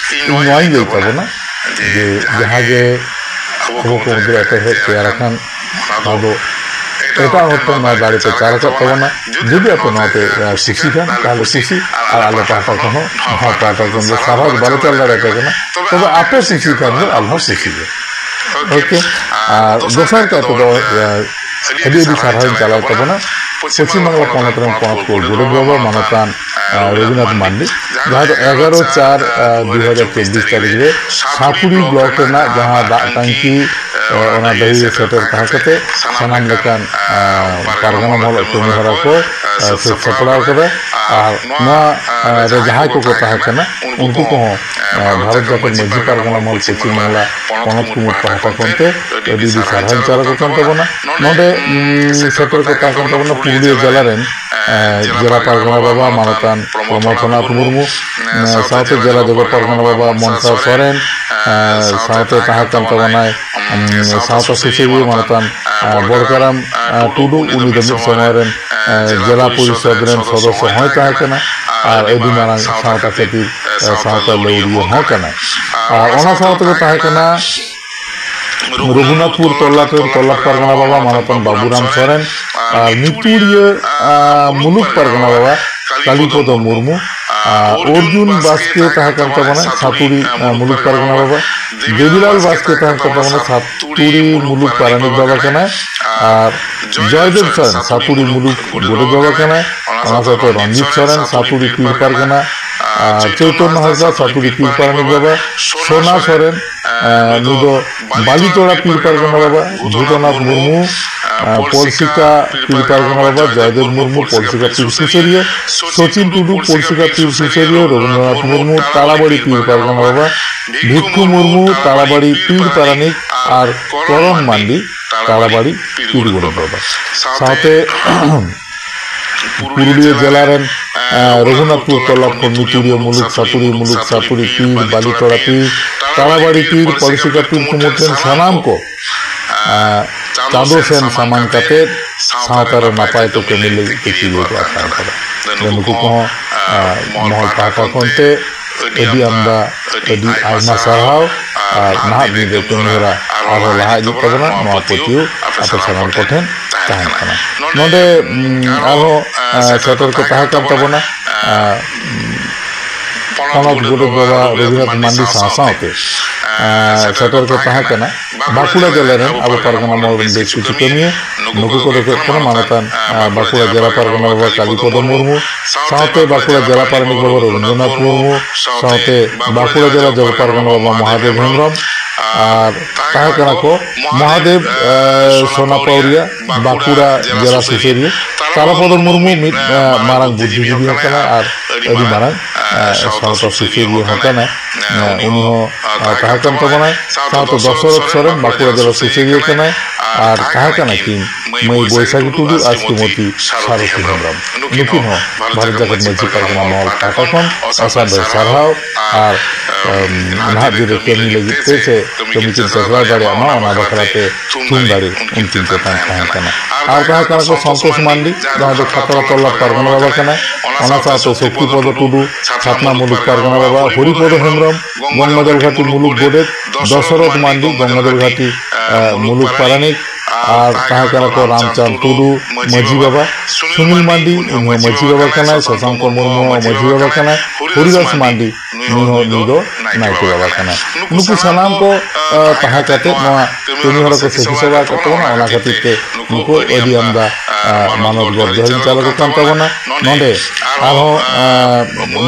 ᱤᱧ ᱱᱚᱣᱟᱧ ᱞᱟᱹᱭ ᱛᱟᱵᱚᱱᱟ ᱡᱮ ᱡᱟᱦᱟᱸ ᱜᱮ ᱟᱵᱚ ᱠᱚ ᱢᱩᱫᱽᱨᱮ ᱮᱯᱮᱨᱦᱮᱸᱰᱮᱡ ᱛᱮᱭᱟᱨ ᱟᱠᱟᱱ, ᱚᱱᱟ ᱫᱚ ᱮᱴᱟᱜ ᱦᱚᱲ ᱴᱷᱮᱱ ᱱᱚᱣᱟ ᱫᱟᱲᱮ ᱯᱮ ᱪᱟᱞ ᱟᱠᱟᱫ ᱛᱟᱵᱚᱱᱟ᱾ ᱡᱩᱫᱤ ᱟᱯᱮ ᱱᱚᱣᱟ ᱯᱮ, ᱟ, ᱠᱩᱥᱤ ᱠᱷᱟᱱ, ᱛᱟᱦᱞᱮ ᱠᱩᱥᱤ, ᱟᱨ ᱟᱞᱮ ᱯᱟᱦᱴᱟ ᱠᱷᱚᱱ ᱦᱚᱸ, ᱱᱚᱣᱟ ᱯᱟᱦᱴᱟ ᱠᱷᱚᱱ ᱫᱚ ᱥᱟᱨᱦᱟᱣ ᱫᱚ ᱵᱟᱞᱮ ᱪᱟᱞ ᱫᱟᱲᱮᱭᱟᱯᱮ ᱠᱟᱱᱟ᱾ ᱛᱚᱵᱮ ᱟᱯᱮ ᱠᱩᱥᱤ ᱠᱷᱟᱱ ᱫᱚ ᱟᱞᱮ ᱦᱚᱸ ᱠᱩᱥᱤ ᱜᱮ᱾ ᱳᱠᱮ᱾ ᱟᱨ ᱫᱚᱥᱟᱨ ᱠᱟᱛᱮ ᱫᱚ, ᱟ, ᱟᱹᱰᱤ ᱟᱹᱰᱤ ᱥᱟᱨᱦᱟᱣᱤᱧ ᱪᱟᱞᱟᱣ ᱛᱟᱵᱚᱱᱟ ᱯᱚᱪᱷᱤᱢ ᱵᱟᱝᱞᱟ ᱯᱚᱱᱚᱛ ᱨᱮᱱ ᱯᱚᱱᱚᱛ ᱠᱚ ᱜᱚᱰᱮᱛ ᱵᱟᱵᱟ ᱢᱟᱱᱚᱛᱟᱱ, ᱟ, ᱨᱚᱜᱷᱩᱱᱟᱛᱷ ᱢᱟᱱᱰᱤ, ᱡᱟᱦᱟᱸ ᱫᱚ ᱮᱜᱟᱨᱚ ᱪᱟᱨ, ᱟ, ᱫᱩ ᱦᱟᱡᱟᱨ ᱪᱚᱵᱵᱤᱥ ᱛᱟᱹᱨᱤᱠᱷ ᱨᱮ ᱥᱟᱸᱠᱩᱲᱤ ᱵᱞᱚᱠ ᱨᱮᱱᱟᱜ ᱡᱟᱦᱟᱸ ᱫᱟᱜ ᱴᱟᱝᱠᱤ, ᱟ, ᱚᱱᱟ ᱰᱟᱹᱦᱤ ᱨᱮ ᱥᱮᱴᱮᱨ ᱛᱟᱦᱮᱸ ᱠᱟᱛᱮ ᱥᱟᱱᱟᱢ ᱞᱮᱠᱟᱱ, ᱟ, ᱯᱟᱨᱜᱟᱱᱟ ᱢᱚᱦᱚᱞ ᱠᱟᱹᱢᱤ ᱦᱚᱨᱟ ᱠᱚ, ᱟ, ᱥᱟᱹᱛ ᱥᱟᱯᱲᱟᱣ ᱠᱟᱫᱟ᱾ ᱟᱨ ᱱᱚᱣᱟ, ᱟ, ᱨᱮ ᱡᱟᱦᱟᱸᱭ ᱠᱚᱠᱚ ᱛᱟᱦᱮᱸ ᱠᱟᱱᱟ, ᱩᱱᱠᱩ ᱠᱚᱦᱚᱸ, ᱟ, ᱵᱷᱟᱨᱚᱛ ᱡᱟᱠᱟᱛ ᱢᱟᱹᱡᱷᱤ ᱯᱟᱨᱜᱟᱱᱟ ᱢᱚᱦᱚᱞ ᱯᱚᱪᱷᱤᱢ ᱵᱟᱝᱞᱟ ᱯᱚᱱᱚᱛ ᱠᱩᱢᱩᱴ ᱯᱟᱦᱴᱟ ᱠᱷᱚᱱ ᱛᱮ ᱟᱹᱰᱤ ᱟᱹᱰᱤ ᱥᱟᱨᱦᱟᱣ ᱪᱟᱞ ᱟᱠᱚ ᱠᱟᱱ ᱛᱟᱵᱚᱱᱟ᱾ ᱱᱚᱰᱮ, ᱩᱢ, ᱥᱮᱴᱮᱨ ᱠᱚ ᱛᱟᱦᱮᱸ ᱠᱟᱱ ᱛᱟᱵᱚᱱᱟ ᱯᱩᱨᱩᱞᱤᱭᱟᱹ ᱡᱮᱞᱟ ᱨᱮᱱ, ᱡᱮᱞᱟ ᱯᱟᱨᱜᱟᱱᱟ ᱵᱟᱵᱟ ᱢᱟᱱᱚᱛᱟᱱ ᱯᱨᱚᱢᱚᱛᱷᱚᱱᱟᱛᱷ ᱢᱩᱨᱢᱩ, ᱥᱟᱶᱛᱮ ᱡᱮᱞᱟ ᱡᱚᱜᱚ ᱯᱟᱨᱜᱟᱱᱟ ᱵᱟᱵᱟ ᱢᱚᱱᱥᱟ ᱥᱚᱨᱮᱱ, ᱥᱟᱶᱛᱮ ᱛᱟᱦᱮᱸ ᱠᱟᱱ ᱛᱟᱵᱚᱱᱟᱭ ᱥᱟᱶᱛᱟ ᱥᱩᱥᱟᱹᱨᱤᱭᱟᱹ ᱢᱟᱱᱚᱛᱟᱱ ᱵᱚᱲᱠᱟᱨᱟᱢ ᱴᱩᱰᱩ, ᱩᱱᱤ ᱫᱚ ᱢᱤᱫ ᱥᱚᱢᱚᱭ ᱨᱮᱱ ᱡᱮᱞᱟ ᱯᱚᱨᱤᱥᱚᱫ ᱨᱮᱱ ᱥᱚᱫᱚᱥᱥᱚ ᱦᱚᱸᱭ ᱛᱟᱦᱮᱸ ᱠᱟᱱᱟ ᱟᱨ ᱟᱹᱰᱤ ᱢᱟᱨᱟᱝ ᱥᱟᱶᱛᱟ ᱠᱷᱟᱹᱛᱤᱨ ᱥᱟᱶᱛᱟ ᱞᱟᱹᱣᱲᱤᱭᱟᱹ ᱦᱚᱸ ᱠᱟᱱᱟᱭ᱾ ᱟᱨ ᱚᱱᱟ ᱥᱟᱶ ᱛᱮᱜᱮ ᱛᱟᱦᱮᱸ ᱠᱟᱱᱟ ᱨᱚᱜᱷᱩᱱᱟᱛᱷᱯᱩᱨ ᱛᱚᱞᱞᱟᱴ ᱨᱮᱱ ᱛᱚᱞᱞᱟᱴ ᱯᱟᱨᱜᱟᱱᱟ ᱵᱟᱵᱟ ᱢᱟᱱᱚᱛᱟᱱ ᱵᱟᱵᱩᱨᱟᱢ ᱥᱚᱨᱮᱱ ᱟᱨ ᱢᱤᱛᱩᱲᱤᱭᱟᱹ ᱢᱩᱞᱩᱠ ᱯᱟᱨᱜᱟᱱᱟ ᱵᱟᱵᱟ ᱠᱟᱞᱤᱯᱚᱫᱚ ᱢᱩᱨᱢᱩ, ᱟᱨ ᱚᱨᱡᱩᱱ ᱵᱟᱥᱠᱮ ᱛᱟᱦᱮᱸ ᱠᱟᱱ ᱛᱟᱵᱚᱱᱟ ᱥᱟᱹᱛᱩᱲᱤ ᱢᱩᱞᱩᱠ ᱯᱟᱨᱜᱟᱱᱟ ᱵᱟᱵᱟ, ᱫᱮᱵᱤᱞᱟᱞ ᱵᱟᱥᱠᱮ ᱛᱟᱦᱮᱸ ᱠᱟᱱ ᱛᱟᱵᱚᱱᱟ ᱥᱟᱹᱛᱩᱲᱤ ᱢᱩᱞᱩᱠ ᱯᱟᱨᱟᱱᱤᱠ ᱵᱟᱵᱟ ᱠᱟᱱᱟᱭ, ᱟᱨ ᱡᱚᱭᱫᱮᱵ ᱥᱚᱨᱮᱱ ᱥᱟᱹᱛᱩᱲᱤ ᱢᱩᱞᱩᱠ ᱜᱚᱰᱮᱛ ᱵᱟᱵᱟ ᱠᱟᱱᱟᱭ, ᱚᱱᱟ ᱥᱟᱶᱛᱮ ᱨᱚᱧᱡᱤᱛ ᱥᱚᱨᱮᱱ ᱥᱟᱹᱛᱩᱲᱤ ᱯᱤᱲ ᱯᱟᱨᱜᱟᱱᱟ, ᱟᱨ ᱪᱳᱭᱛᱚᱱᱱᱚ ᱦᱟᱸᱥᱫᱟ ᱥᱟᱹᱛᱩᱲᱤ ᱯᱤᱲ ᱯᱟᱨᱟᱱᱤᱠ ᱵᱟᱵᱟ, ᱥᱳᱱᱟ ᱥᱚᱨᱮᱱ ᱱᱩᱭ ᱫᱚ ᱵᱟᱞᱤᱛᱚᱲᱟ ᱯᱤᱲ ᱯᱟᱨᱜᱟᱱᱟ ᱵᱟᱵᱟ, ᱵᱷᱩᱛᱚᱱᱟᱛᱷ ᱢᱩᱨᱢᱩ ᱯᱚᱞᱥᱤᱠᱟ ᱯᱤᱲ ᱯᱟᱨᱜᱟᱱᱟ ᱵᱟᱵᱟ, ᱡᱚᱭᱫᱮᱵ ᱢᱩᱨᱢᱩ ᱯᱚᱞᱥᱤᱠᱟ ᱯᱤᱲ ᱥᱩᱥᱟᱹᱨᱤᱭᱟᱹ, ᱥᱚᱪᱤᱱ ᱴᱩᱰᱩ ᱯᱚᱞᱥᱤᱠᱟ ᱯᱤᱲ ᱥᱩᱥᱟᱹᱨᱤᱭᱟᱹ, ᱨᱚᱵᱤᱱᱫᱨᱚᱱᱟᱛᱷ ᱢᱩᱨᱢᱩ ᱛᱟᱲᱟᱵᱟᱲᱤ ᱯᱤᱲ ᱯᱟᱨᱜᱟᱱᱟ ᱵᱟᱵᱟ, ᱵᱷᱤᱠᱠᱷᱩ ᱢᱩᱨᱢᱩ ᱛᱟᱲᱟᱵᱟᱲᱤ ᱯᱤᱲ ᱯᱟᱨᱟᱱᱤᱠ ᱟᱨ ᱠᱚᱨᱚᱱ ᱢᱟᱱᱰᱤ ᱛᱟᱲᱟᱵᱟᱲᱤ ᱯᱤᱲ ᱜᱚᱰᱮᱛ ᱵᱟᱵᱟ᱾ ᱥᱟᱶᱛᱮ ᱯᱩᱨᱩᱞᱤᱭᱟᱹ ᱡᱮᱞᱟ ᱨᱮᱱ ᱨᱚᱜᱷᱩᱱᱟᱛᱷᱯᱩᱨ ᱛᱚᱞᱞᱟᱴ ᱠᱷᱚᱱ ᱢᱤᱛᱩᱲᱤᱭᱟᱹ ᱢᱩᱞᱩᱠ ᱥᱟᱹᱛᱩᱲᱤ ᱢᱩᱞᱩᱠ ᱥᱟᱹᱛᱩᱲᱤ ᱯᱤᱲ ᱵᱟᱞᱤᱛᱚᱲᱟ ᱯᱤᱲ ᱛᱟᱲᱟᱵᱟᱲᱤ ᱯᱤᱲ ᱯᱚᱞᱥᱤᱠᱟ ᱯᱤᱲ ᱠᱩᱢᱩᱴ ᱨᱮᱱ ᱥᱟᱱᱟᱢ ᱠᱚ ᱪᱟᱸᱫᱚ ᱥᱮᱱ ᱥᱟᱢᱟᱝ ᱠᱟᱛᱮ ᱥᱟᱶᱛᱟ ᱨᱮ ᱱᱟᱯᱟᱭ ᱛᱮ ᱠᱟᱹᱢᱤ ᱞᱟᱹᱜᱤᱫ ᱛᱮ ᱠᱤᱨᱤᱭᱟᱹ ᱠᱚ ᱟᱠᱟᱱ ᱠᱟᱫᱟ᱾ ᱱᱩᱠᱩ ᱠᱚᱦᱚᱸ ᱢᱚᱦᱚᱞ ᱯᱟᱦᱴᱟ ᱠᱷᱚᱱ ᱛᱮ ᱟᱹᱰᱤ ᱟᱢᱫᱟ ᱟᱹᱰᱤ ᱟᱭᱢᱟ ᱥᱟᱨᱦᱟᱣ᱾ ᱟᱨ ᱱᱟᱦᱟᱜ ᱫᱤᱱ ᱨᱮ ᱠᱟᱹᱢᱤ ᱦᱚᱨᱟ ᱟᱨᱦᱚᱸ ᱞᱟᱦᱟ ᱤᱫᱤᱜ ᱛᱟᱵᱚᱱᱟ, ᱱᱚᱣᱟ ᱯᱟᱹᱛᱭᱟᱹᱣ ᱟᱯᱮ ᱥᱟᱱᱟᱢ ᱠᱚᱴᱷᱮᱱ ᱛᱟᱦᱮᱱ ᱠᱟᱱᱟ᱾ ᱱᱚᱰᱮ ᱟᱨᱦᱚᱸ ᱥᱮᱴᱮᱨ ᱠᱚ ᱛᱟᱦᱮᱸ ᱠᱟᱱ ᱛᱟᱵᱚᱱᱟ ᱯᱚᱱᱚᱛ ᱜᱚᱰᱮᱛ ᱵᱟᱵᱟ ᱨᱚᱜᱷᱩᱱᱟᱛᱷ ᱢᱟᱱᱰᱤ ᱥᱟᱶ ᱥᱟᱶᱛᱮ ᱥᱮᱴᱮᱨ ᱠᱚ ᱛᱟᱦᱮᱸ ᱠᱟᱱᱟ ᱵᱟᱸᱠᱩᱲᱟ ᱡᱮᱞᱟ ᱨᱮᱱ ᱟᱵᱚ ᱯᱟᱨᱜᱟᱱᱟ ᱢᱚᱦᱚᱞ ᱨᱮᱱ ᱵᱮᱥ ᱠᱤᱪᱷᱩ ᱠᱟᱹᱢᱤᱭᱟᱹ᱾ ᱱᱩᱠᱩ ᱠᱚᱫᱚ ᱦᱩᱭᱩᱜ ᱠᱟᱱᱟ ᱢᱟᱱᱚᱛᱟᱱ ᱵᱟᱸᱠᱩᱲᱟ ᱡᱮᱞᱟ ᱯᱟᱨᱜᱟᱱᱟ ᱵᱟᱵᱟ ᱠᱟᱞᱤᱯᱚᱫᱚ ᱢᱩᱨᱢᱩ, ᱥᱟᱶᱛᱮ ᱵᱟᱸᱠᱩᱲᱟ ᱡᱮᱞᱟ ᱯᱟᱨᱟᱱᱤᱠ ᱵᱟᱵᱟ ᱨᱚᱵᱤᱱᱫᱨᱚᱱᱟᱛᱷ ᱢᱩᱨᱢᱩ, ᱥᱟᱶᱛᱮ ᱵᱟᱸᱠᱩᱲᱟ ᱡᱮᱞᱟ ᱡᱚᱜᱚ ᱯᱟᱨᱜᱟᱱᱟ ᱵᱟᱵᱟ ᱢᱚᱦᱟᱫᱮᱵ ᱦᱮᱢᱵᱨᱚᱢ, ᱟᱨ ᱛᱟᱦᱮᱸ ᱠᱟᱱᱟ ᱠᱚ ᱢᱚᱦᱟᱫᱮᱵ ᱥᱳᱱᱟ ᱯᱟᱣᱨᱤᱭᱟ, ᱵᱟᱸᱠᱩᱲᱟ ᱡᱮᱞᱟ ᱥᱩᱥᱟᱹᱨᱤᱭᱟᱹ, ᱛᱟᱨᱟᱯᱚᱫᱚ ᱢᱩᱨᱢᱩ ᱢᱤᱫ ᱢᱟᱨᱟᱝ ᱵᱩᱫᱽᱫᱷᱤᱡᱤᱵᱤ ᱦᱚᱸ ᱠᱟᱱᱟᱭ ᱟᱨ ᱟᱹᱰᱤ ᱢᱟᱨᱟᱝ ᱥᱟᱶᱛᱟ ᱥᱩᱥᱟᱹᱨᱤᱭᱟᱹ ᱦᱚᱸ ᱠᱟᱱᱟᱭ᱾ ᱩᱱᱤ ᱦᱚᱸ ᱛᱟᱦᱮᱸ ᱠᱟᱱ ᱛᱟᱵᱚᱱᱟᱭ᱾ ᱥᱟᱶᱛᱮ ᱫᱚᱥᱚᱨᱚᱛᱷ ᱥᱚᱨᱮᱱ ᱵᱟᱸᱠᱩᱲᱟ ᱡᱮᱞᱟ ᱥᱩᱥᱟᱹᱨᱤᱭᱟᱹ ᱠᱟᱱᱟᱭ ᱟᱨ ᱛᱟᱦᱮᱸ ᱠᱟᱱᱟ ᱠᱤᱱ ᱢᱟᱹᱭ ᱵᱳᱭᱥᱟᱠᱷᱤ ᱴᱩᱰᱩ ᱟᱨ ᱥᱨᱤᱢᱚᱛᱤ ᱥᱟᱨᱚᱛᱷᱤ ᱦᱮᱢᱵᱨᱚᱢ᱾ ᱱᱩᱠᱤᱱ ᱦᱚᱸ ᱵᱷᱟᱨᱚᱛ ᱡᱟᱠᱟᱛ ᱢᱟᱹᱡᱷᱤ ᱯᱟᱨᱜᱟᱱᱟ ᱢᱚᱦᱚᱞ ᱯᱟᱦᱴᱟ ᱠᱷᱚᱱ ᱚᱥᱟᱱ ᱵᱷᱟᱹᱭ ᱥᱟᱨᱦᱟᱣ ᱟᱨ ᱱᱟᱦᱟᱜ ᱫᱤᱱ ᱨᱮ ᱠᱟᱹᱢᱤ ᱞᱟᱹᱜᱤᱫ ᱛᱮ ᱥᱮ ᱠᱟᱹᱢᱤ ᱠᱤᱱ ᱪᱟᱪᱞᱟᱣ ᱫᱟᱲᱮᱭᱟᱜ ᱢᱟ, ᱚᱱᱟ ᱵᱟᱠᱷᱨᱟ ᱛᱮ ᱛᱷᱩᱢ ᱫᱟᱲᱮ ᱩᱱᱠᱤᱱ ᱪᱮᱛᱟᱱ ᱛᱟᱦᱮᱸ ᱠᱟᱱᱟ᱾ ᱟᱨ ᱛᱟᱦᱮᱸ ᱠᱟᱱᱟ ᱠᱚ ᱥᱚᱱᱛᱳᱥ ᱢᱟᱱᱰᱤ, ᱡᱟᱦᱟᱸᱭ ᱫᱚ ᱠᱷᱟᱛᱲᱟ ᱛᱚᱞᱞᱟᱴ ᱯᱟᱨᱜᱟᱱᱟ ᱵᱟᱵᱟ ᱠᱟᱱᱟᱭ, ᱚᱱᱟ ᱥᱟᱶᱛᱮ ᱥᱚᱠᱛᱤᱯᱚᱫᱚ ᱴᱩᱰᱩ, ᱪᱷᱟᱛᱱᱟ ᱢᱩᱞᱩᱠ ᱯᱟᱨᱜᱟᱱᱟ ᱵᱟᱵᱟ, ᱦᱚᱨᱤᱯᱚᱫᱚ ᱦᱮᱢᱵᱨᱚᱢ, ᱜᱚᱝᱜᱟᱡᱚᱞ ᱜᱷᱟᱴᱤ ᱢᱩᱞᱩᱠ ᱜᱚᱰᱮᱛ, ᱫᱚᱥᱚᱨᱚᱛᱷ ᱢᱟᱱᱰᱤ, ᱜᱚᱝᱜᱟᱡᱚᱞ ᱜᱷᱟᱴᱤ ᱢᱩᱞᱩᱠ ᱯᱟᱨᱟᱱᱤᱠ, ᱟᱨ ᱛᱟᱦᱮᱸ ᱠᱟᱱᱟ ᱠᱚ ᱨᱟᱢᱪᱟᱸᱫᱽ ᱴᱩᱰᱩ ᱢᱟᱹᱡᱷᱤ ᱵᱟᱵᱟ, ᱥᱩᱱᱤᱞ ᱢᱟᱱᱰᱤ ᱩᱱᱤ ᱦᱚᱸ ᱢᱟᱹᱡᱷᱤ ᱵᱟᱵᱟ ᱠᱟᱱᱟᱭ, ᱥᱚᱥᱟᱝᱠᱚ ᱢᱩᱨᱢᱩ ᱦᱚᱸ ᱢᱟᱹᱡᱷᱤ ᱵᱟᱵᱟ ᱠᱟᱱᱟᱭ, ᱦᱚᱨᱤᱫᱟᱥ ᱢᱟᱱᱰᱤ ᱱᱩᱭ ᱦᱚᱸ ᱱᱩᱭ ᱫᱚ ᱱᱟᱭᱠᱮ ᱵᱟᱵᱟ ᱠᱟᱱᱟᱭ᱾ ᱱᱩᱠᱩ ᱥᱟᱱᱟᱢ ᱠᱚ ᱛᱟᱦᱮᱸ ᱠᱟᱛᱮ ᱱᱚᱣᱟ ᱠᱟᱹᱢᱤ ᱦᱚᱨᱟ ᱠᱚ ᱥᱟᱹᱠᱷᱤ ᱥᱚᱵᱷᱟ ᱟᱠᱟᱫ ᱛᱟᱵᱚᱱᱟ᱾ ᱚᱱᱟ ᱠᱷᱟᱹᱛᱤᱨ ᱛᱮ ᱱᱩᱠᱩ ᱟᱹᱰᱤ ᱟᱢᱫᱟ ᱢᱟᱱᱚᱛ ᱜᱚᱨᱡᱚ ᱦᱚᱧ ᱪᱟᱞ ᱟᱠᱚ ᱠᱟᱱ ᱛᱟᱵᱚᱱᱟ᱾ ᱱᱚᱰᱮ ᱟᱨᱦᱚᱸ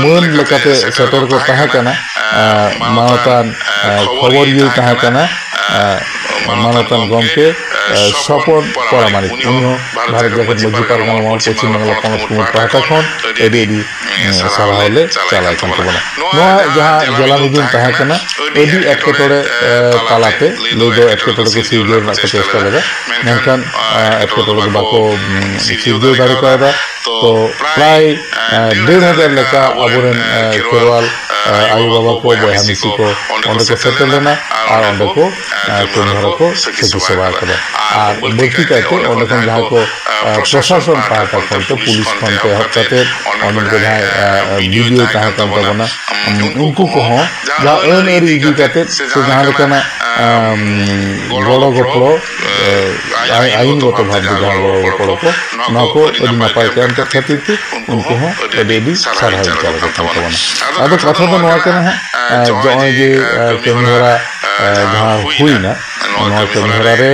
ᱢᱟᱹᱱ ᱞᱮᱠᱟᱛᱮ ᱥᱮᱴᱮᱨ ᱠᱚ ᱛᱟᱦᱮᱸ ᱠᱟᱱᱟ ᱢᱟᱱᱚᱛᱟᱱ ᱠᱷᱚᱵᱚᱨᱤᱭᱟᱹᱭ ᱛᱟᱦᱮᱸ ᱠᱟᱱᱟ ᱢᱟᱱᱚᱛᱟᱱ ᱜᱚᱢᱠᱮ ᱥᱚᱯᱚᱱ ᱯᱚᱨᱟᱢᱟᱱᱤᱠ, ᱩᱱᱤ ᱦᱚᱸ ᱵᱷᱟᱨᱚᱛ ᱡᱟᱠᱟᱛ ᱢᱟᱹᱡᱷᱤ ᱯᱟᱨᱜᱟᱱᱟ ᱢᱚᱦᱚᱞ ᱯᱚᱥᱪᱤᱢ ᱵᱟᱝᱞᱟ ᱯᱚᱱᱚᱛ ᱠᱩᱢᱩᱴ ᱯᱟᱦᱴᱟ ᱠᱷᱚᱱ ᱟᱹᱰᱤ ᱟᱹᱰᱤ ᱥᱟᱨᱦᱟᱣ ᱞᱮ ᱪᱟᱞᱟᱭ ᱠᱟᱱ ᱛᱟᱵᱚᱱᱟ᱾ ᱱᱚᱣᱟ ᱡᱟᱦᱟᱸ ᱡᱮᱞᱟ ᱢᱤᱫᱩᱱ ᱛᱟᱦᱮᱸ ᱠᱟᱱᱟ, ᱟᱹᱰᱤ ᱮᱴᱠᱮᱴᱚᱬᱮ ᱛᱟᱞᱟᱛᱮ ᱞᱟᱹᱭ ᱫᱚ ᱮᱴᱠᱮᱴᱚᱬᱮ ᱠᱚ ᱥᱤᱨᱡᱟᱹᱣ ᱨᱮᱱᱟᱜ ᱠᱚ ᱪᱮᱥᱴᱟ ᱞᱮᱫᱟ, ᱢᱮᱱᱠᱷᱟᱱ ᱮᱴᱠᱮᱴᱚᱬᱮ ᱠᱚ ᱵᱟᱠᱚ ᱥᱤᱨᱡᱟᱹᱣ ᱫᱟᱲᱮ ᱠᱟᱣᱫᱟ᱾ ᱛᱚ ᱯᱨᱟᱭ ᱰᱮᱲ ᱦᱟᱡᱟᱨ ᱞᱮᱠᱟ ᱟᱵᱚᱨᱮᱱ ᱠᱷᱮᱨᱣᱟᱞ ᱟᱭᱳ ᱵᱟᱵᱟ ᱠᱚ, ᱵᱚᱭᱦᱟ ᱢᱤᱥᱤ ᱠᱚ ᱚᱸᱰᱮ ᱠᱚ ᱥᱮᱴᱮᱨ ᱞᱮᱱᱟ ᱟᱨ ᱚᱸᱰᱮ ᱠᱚ ᱠᱟᱹᱢᱤ ᱦᱚᱨᱟ ᱠᱚ ᱥᱟᱹᱠᱷᱤ ᱥᱚᱵᱷᱟ ᱟᱠᱟᱫᱟ᱾ ᱟᱨ ᱵᱟᱹᱲᱛᱤ ᱠᱟᱭᱛᱮ ᱚᱸᱰᱮ ᱠᱷᱚᱱ ᱡᱟᱦᱟᱸ ᱠᱚ ᱯᱨᱚᱥᱟᱥᱚᱱ ᱯᱟᱦᱴᱟ ᱠᱷᱚᱱ ᱛᱮ, ᱯᱩᱞᱤᱥ ᱠᱷᱚᱱ ᱛᱮ ᱮᱦᱚᱵ ᱠᱟᱛᱮ ᱚᱸᱰᱮ ᱡᱟᱦᱟᱸᱭ ᱵᱤᱰᱤᱳ ᱛᱟᱦᱮᱸ ᱠᱟᱱ ᱛᱟᱵᱚᱱᱟ, ᱩᱱᱠᱩ ᱠᱚᱦᱚᱸ ᱡᱟᱦᱟᱸ ᱟᱹᱱ ᱟᱹᱨᱤ ᱤᱫᱤ ᱠᱟᱛᱮ ᱥᱮ ᱡᱟᱦᱟᱸ ᱞᱮᱠᱟᱱᱟᱜ ᱜᱚᱲᱚ ᱜᱚᱯᱚᱲᱚ, ᱟᱭᱤᱱ ᱜᱚᱛᱚ ᱵᱷᱟᱵᱽ ᱛᱮ ᱡᱟᱦᱟᱸ ᱜᱚᱲᱚ ᱜᱚᱯᱚᱲᱚ ᱠᱚ, ᱱᱚᱣᱟ ᱠᱚ ᱟᱹᱰᱤ ᱱᱟᱯᱟᱭ ᱠᱚ ᱮᱢ ᱠᱮᱫ ᱠᱷᱟᱹᱛᱤᱨ ᱛᱮ ᱩᱱᱠᱩ ᱦᱚᱸ ᱟᱹᱰᱤ ᱟᱹᱰᱤ ᱥᱟᱨᱦᱟᱣ ᱤᱧ ᱪᱟᱞ ᱟᱠᱚ ᱠᱟᱱ ᱛᱟᱵᱚᱱᱟ᱾ ᱟᱫᱚ ᱠᱟᱛᱷᱟ ᱫᱚ ᱱᱚᱣᱟ ᱠᱟᱱᱟ ᱦᱟᱸᱜ, ᱱᱚᱜᱼᱚᱭ ᱡᱮ ᱠᱟᱹᱢᱤ ᱦᱚᱨᱟ ᱡᱟᱦᱟᱸ ᱦᱩᱭᱱᱟ, ᱱᱚᱣᱟ ᱠᱟᱹᱢᱤ ᱦᱚᱨᱟ ᱨᱮ